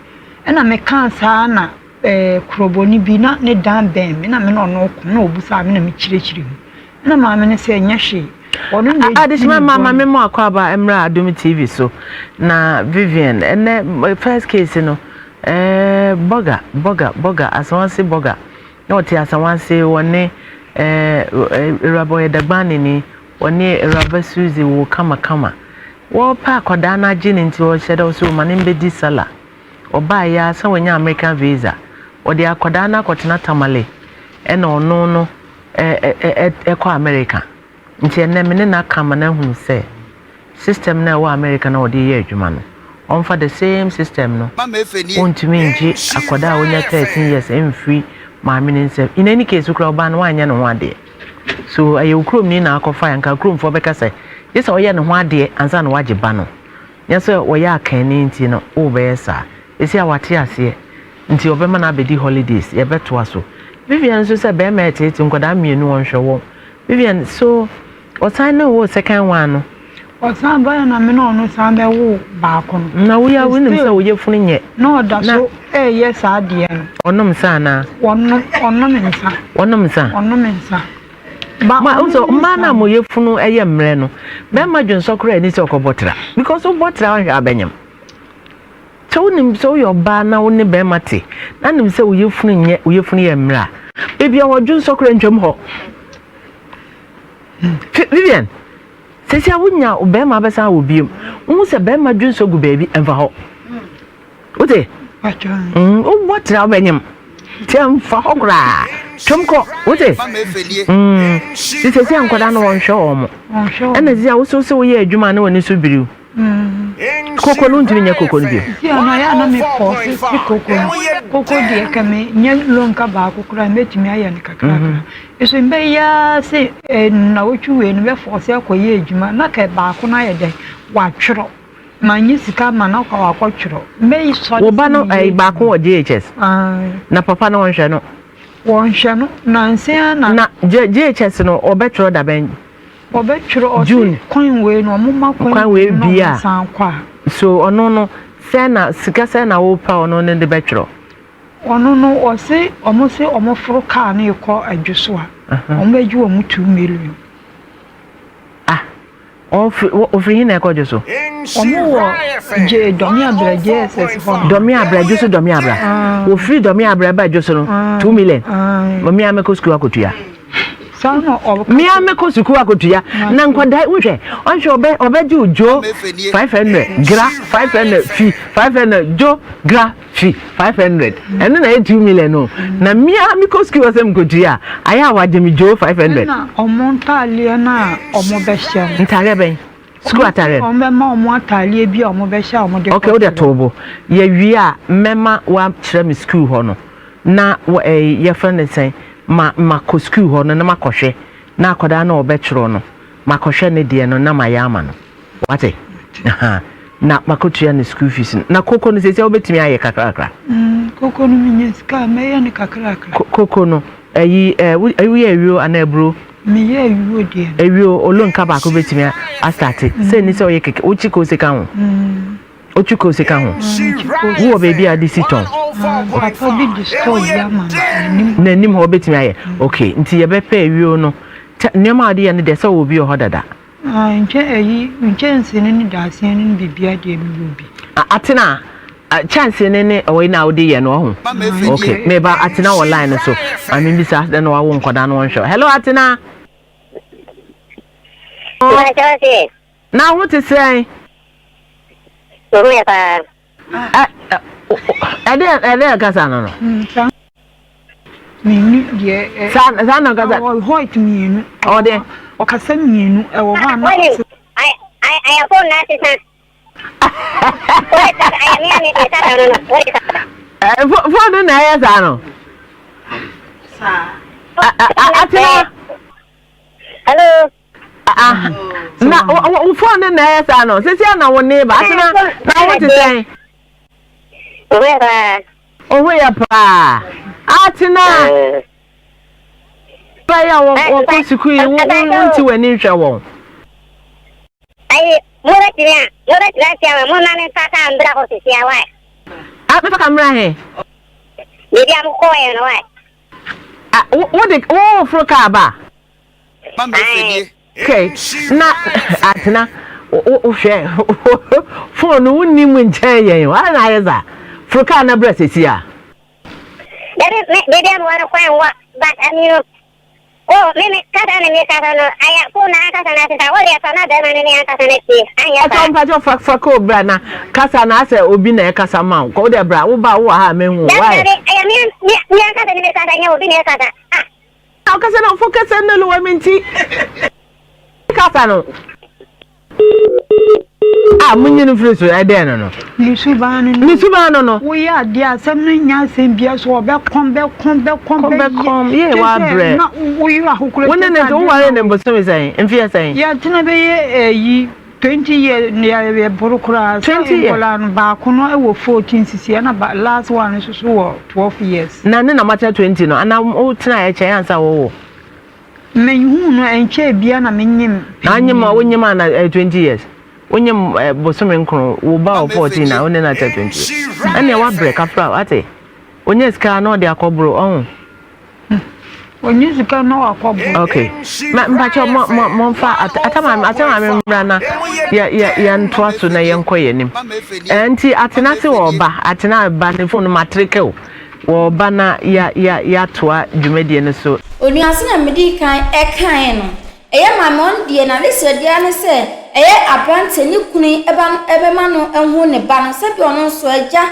Ɛna mekaa saa na eh, kurobɔni bi na ne dan bɛn me na me ne ɔno reko na ɔbisaa me na mekyerɛkyerɛ mu. Ɛna maame no sɛ ɛnyɛ hwee, ɔno na ɛdi Adehyema ne ma ma bɔne. me mo akwaaba mmra Adom TV so na Vivian ɛnɛ first case no eh, bɔga bɔga bɔga Asawase bɔga Na ɔte Asawase, wɔne Awuraba, ɔyɛ Dagbani ni, wɔne Awuraba Suzy woo kamakama. Wɔrepɛ akwadaa no agye no nti ɔhyɛ da ɔsɛ ɔma no mbɛdi sala. Ɔbaeɛ ara sɛ wanya American visa. Ɔde akwadaa no akɔtena Tamale ɛna ɔno no ɛkɔ America. Nti ɛnnɛ me ne no aka ama no ahunu sɛ system no a ɛwɔ America no a ɔde reyɛ adwuma no, Ɔmfa the same system no. Wontumi ngye akwadaa a onya 13 years mfiri maame no nsam. In any case koraa ɔbaa no wanyɛ ne ho adeɛ. So ɛyɛ wo kuromni na akɔfa a nka kuromfoɔ bɛka sɛ gye sɛ ɔyɛ ne ho adeɛ ansa na wagye ba no. Nyɛ sɛ wɔyɛ akanni nti no wobɛyɛ saa. Seesei a wate aseɛ nti ɔbɛma no abɛdi holidays yɛbɛtoa so. Vivian nso sɛ bɛrima ɛteete nkwadaa mmienu ɔnhwɛ wɔn. Vivian so ɔsan ne woo second one no. Ɔsan baeɛ na me ne ɔno san bɛwoo baako no. Na woyɛ a wonim sɛ wo yafunu nyɛ. Na ɔda so reyɛ saa adeɛ no. Ɔnom nsa anaa? Ɔnom ɔnom nsa. Ɔnom nsa? Ɔnom nsa. Ba Ma nso mmaa no a mo yafunu yɛ mmerɛ no bɛrima dwonsɔ koraa ani sɛ ɔkɔbɔ tra because wobɔ tra ɔnhwɛ abɛnyam. Sɛ wonim sɛ woyɛ ɔbaa na wo ne bɛrima te na nim sɛ wo yafunu nyɛ wo yafunu yɛ mmerɛ a baabi a wɔdwonsɔ koraa ntwam hɔ. Vivian sɛsi a wonya bɛrima abɛsan wɔ biom wohu sɛ bɛrima dwonsɔ gu baabi ɛmfa hɔ. Wote? Mm, wobɔ tra wobɛnyem. Nti ɛmfa hɔ koraa. Twam kɔ. Wote? Mm. Nti sɛsi a nkwadaa no wɔnhwɛ wɔn mo. Ɛna sisi a woso sɛ woyɛ adwuma na w'ani so biriw. Koko no ntumi nyɛ koko no bio. Sisi a no ayɛ a na me pɔse si koko no. Koko deɛ kɛ me nyɛ lonka baako koraa mɛtumi ayɛ no kakrakra. Nso mbɛyɛ ara sɛ nnawɔtwe wei no mɛfɔse akɔyɛ adwuma na kɛ baako no ayɛ dɛn watwerɛ. Mannye sika amma no akɔ akɔtwerɛ. Me sɔre Wo ba no ɛyi baako wɔ JHS. Ae. Na papa no wɔnhwɛ no. Wɔnhwɛ no nansa ara na. Na JHS no wɔbɛtwerɛ da bɛn? Wɔbɛtwerɛ ɔse June. kwan wei no wɔn ma kwan Kwan wei na bi wɔn a. san kɔ a. So ɔno no sɛn na sika sɛn na wopɛ a ɔno no de bɛtwerɛ? Ɔno no ɔse wɔn se wɔn foro kaa no rekɔ Adwoso a wɔn bɛgye wɔn 2 million. Ah Ɔfiri he na ɛkɔ dwo so? Ɔmo wɔ J Dɔme Abra JSS hɔ nom. Dɔme Abra dwo so Dɔme Abra. Wɔfiri Dɔme Abra ba dwo so no 2 million. Mmea mɛkɔ sukuu akɔtua. Saa na ɔka. Mmea mɛkɔ sukuu akɔtua. Na nkwadaa wohwɛ ɔnhwɛ ɔbɛ ɔbɛgye wo dwo 500 gra 500 fi 500 dwo gra fi 500 ɛno na ɛyɛ 2 million no na mmea mekɔ sukuu wɔ sɛ mekɔtua a ayɛ a wagye me dwo 500. Ɛna ɔmo ntaaleɛ no a ɔmo bɛhyɛ no. Ntaareɛ bɛn? Sukuu ataareɛ no? Ɔmo bɛma ɔmo ataareɛ bi a ɔmo bɛhyɛ a ɔmo de kɔ. Okay, wode to bo. Yɛwie a mɛma woakyerɛ me sukuu hɔ no na wɔ ɛɛ yɛfrɛ no sɛn ma makɔ sukuu hɔ no na makɔhwɛ na akwadaa no a ɔbɛtwerɛ no makɔhwɛ ne deɛ no na mayɛ ama no. Wate? Aha. Na makɔtua ne school fees no. Na koko no seesei wobɛtumi ayɛ kakrakra? Mm, koko no menya sika a mɛyɛ no kakrakra. Koko no, ɛyi, ɛ, woyɛ awio anaa aburo? Meyɛ awio deɛ no. Awio, olonka baako bɛtumi astate. Sɛ ni sɛ ɔyɛ kɛkɛ, wokyi kose ka ho? Wotwi kose ka ho? Wowɔ baabi a wode si tɔn? Papa bi de store bi ama me, n'anim. N'anim hɔ wobɛtumi ayɛ. Okay, nti yɛbɛpɛ awio no. Nneɛma a wode yɛ no deɛ sɛ wɔ bi wɔ hɔ dada. Ah, nkyɛ ayi, nkyɛnse no ne dadesɛn no ne biribiara deɛ mewɔ bi. Atena, kyɛnse no ne ɔyi na wode yɛ no ɔho. Okay, meba Atena wɔ line no so. Maame bisa dɛ na wawo nkɔdaa no wɔnhwɛ. Hello Atena. Na ho te sɛn? Ho yɛ paa. Ɛdeɛ ɛdeɛ kasa no no. Mmienu deɛ. Saa saa na ɔkasa. Ɔwɔ white mmienu. Ɔde. Ɔkasa mmienu ɛwɔ hɔ a na. Wɔnim ayɛ fon na asesa. Wɔde sasa ayɛ mmea ne sasa no no wɔde sasa. Fon no na ɛyɛ saa no. Saa. Atena. Hello. Ah, na wo fon no na ɛyɛ saa no sisi a na wo ne ba atena na wo te sɛn. Ohu yɛ paa. Ohu yɛ paa. Atena. Bɛyɛ a wɔkɔ sukuu yi wo nti w'ani nhwɛ wɔn. Ayi mo bɛtumi a mo bɛtumi asia ma mo ma me nfa kaa mbra hɔ sisi a wae. Ah mefa ka mmra he. Baabi a mo kɔɔ yɛ no wae. Ah wo de wo foro kaa ba. Okay, na atena wohwɛ phone no wonni mu nkyɛn yɛn o adɛn na ayɛ saa foro kaa na bra sɛsi a. Dabi me baabi a mewɔ no kwan wɔ but I mean no oh me me kasa na me kasa no ayɛ phone na ankasa na asesa wo deɛ fa na bɛrima no ne ankasa na tie anyɛ saa. Ɔtɔ mpakyɛ fa fa kɔ bra na kasa na asɛ obi na ɛkasa ma wo kɔ wo deɛ bra wo ba wo wɔ ha a mehu wo Dabi why. dabi ɛyɛ me me me ankasa ne me kasa nyɛ obi na ɛkasa ah. Ɔkasa na ɔfo kasa no lowa mi nti kasa no. Ah, munyi no mfiri so, ɛdɛn no no? Ne suban no no. Ne suban no no. Woyɛ adeɛ a asɛm no nyɛ asɛm bia so ɔbɛkɔm bɛkɔm bɛkɔm bɛkɔm yɛ wabrɛ. Na woyɛ ahokora. Wo ne ne wo ware ne bosome sɛn mfeɛ sɛn? Yɛtena bɛyɛ ɛyi 20 years yɛ boro koraa. 20 years. Nkɔla no baako no wɔ 14 sisi ɛna last one nso so wɔ 12 years. Na ne na matena 20 no ana wotena ɛkyɛn ansa wɔwɔ? Menhuu no ɛnkyɛɛ biara na menyem Na anyem a wonyem a na ɛyɛ 20 years. Wonyem eh, bosome nkron, wo ba wɔ 14 na wo ne no akyɛ 20 years. Ɛnneɛ wabrɛ kafra wate. Onya sika na ɔde akɔboro ɔho. Onya sika na wakɔboro. Okay. Ma mpakyɛ mo mo momfa atama atama me mmra na yɛ yɛ yɛntoa so na yɛnkɔ yɛn anim. Ɛnti atena se wɔ ɔba atena ba ne phone no matrikew. Wɔreba na ya ya yɛatoa dwumadie no so. Onua sɛnea medii kan kaeɛ no, ɛyɛ maame ɔno deɛ n'adesrɛdeɛ ara ne sɛ ɛyɛ aberanteɛ ne kunu yi ba no bɛma no ahu ne ba no sɛdeɛ ɔno nso agya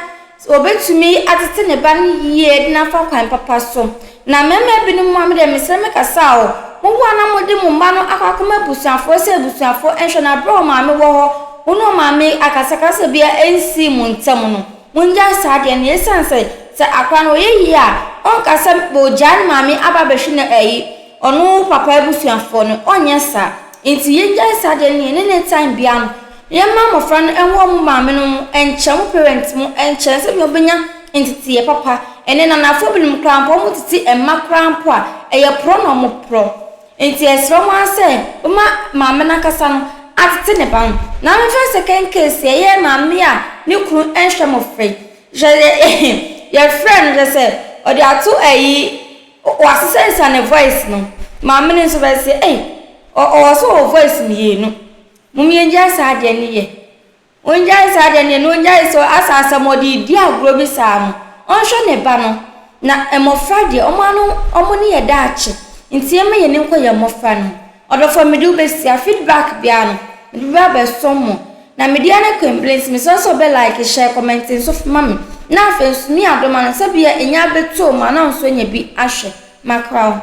ɔbɛtumi atete ne ba no yie de no afa kwan papa so. Na mmarima binom a medeɛ mesrɛ mekasa o, moboa na mode mo mma no akɔ akɔma abusuafoɔ sɛ abusuafoɔ nhwɛ no aberɛ a ɔmaame wɔ hɔ, wo ne ɔmaame akasakasa biara nsii mo ntam no. Mongyae saa adeɛ no, esiane sɛ, sɛ akora no ɔyɛ yie a, ɔnka sɛ ɔgyaa ne maame aba abɛhwe no ayi, ɔno papa abusuafoɔ no, ɔnyɛ saa. Nti yɛngyae saa adeɛ no, yɛne ne time biara no, yɛmma mmɔfra no nwɔ wɔn maame nom nkyɛn, wɔn parents mo nkyɛn, sɛdeɛ wɔbɛnya nteteeɛ papa. Ɛnnɛ nanafoɔ binom koraa mpo, wɔtete mma koraa mpo a, ɛyɛ porɔ na wɔporɔ. Enti yɛsrɛ mo ara sɛ momma maame no ankasa no atete ne ba no. Na memfa second case ɛyɛ maame a ne kunu nhwɛ mmɔfra yi. Hwɛ yɛfrɛ no hwɛ sɛ ɔde ato ayi wasesɛnsa ne voice no. Maame no nso bɛse ei ɔwɔ so wɔ voice mmienu. Mom yɛngyae saa adeɛ no yɛ. Ongyae saa deɛ neɛ no ongyae sɛ asa asɛm ɔde redi agorɔ bi saa no ɔnhwɛ ne ba no na mmɔfra deɛ ɔmo ano ɔmo ne yɛ daakye nti yɛmma yɛn ani nkɔ yɛn mmɔfra no ho ɔdɔfoɔ mede wo bɛsia feedback biara no mede bɛba abɛsom mo na mede ara ne Kwembere nti mesrɛ sɛ wobɛ like share comment nso ma me na afei nso me adoma no sɛ bia ɛnya abɛtoo mu a na wo nso anya bi ahwɛ makra wo.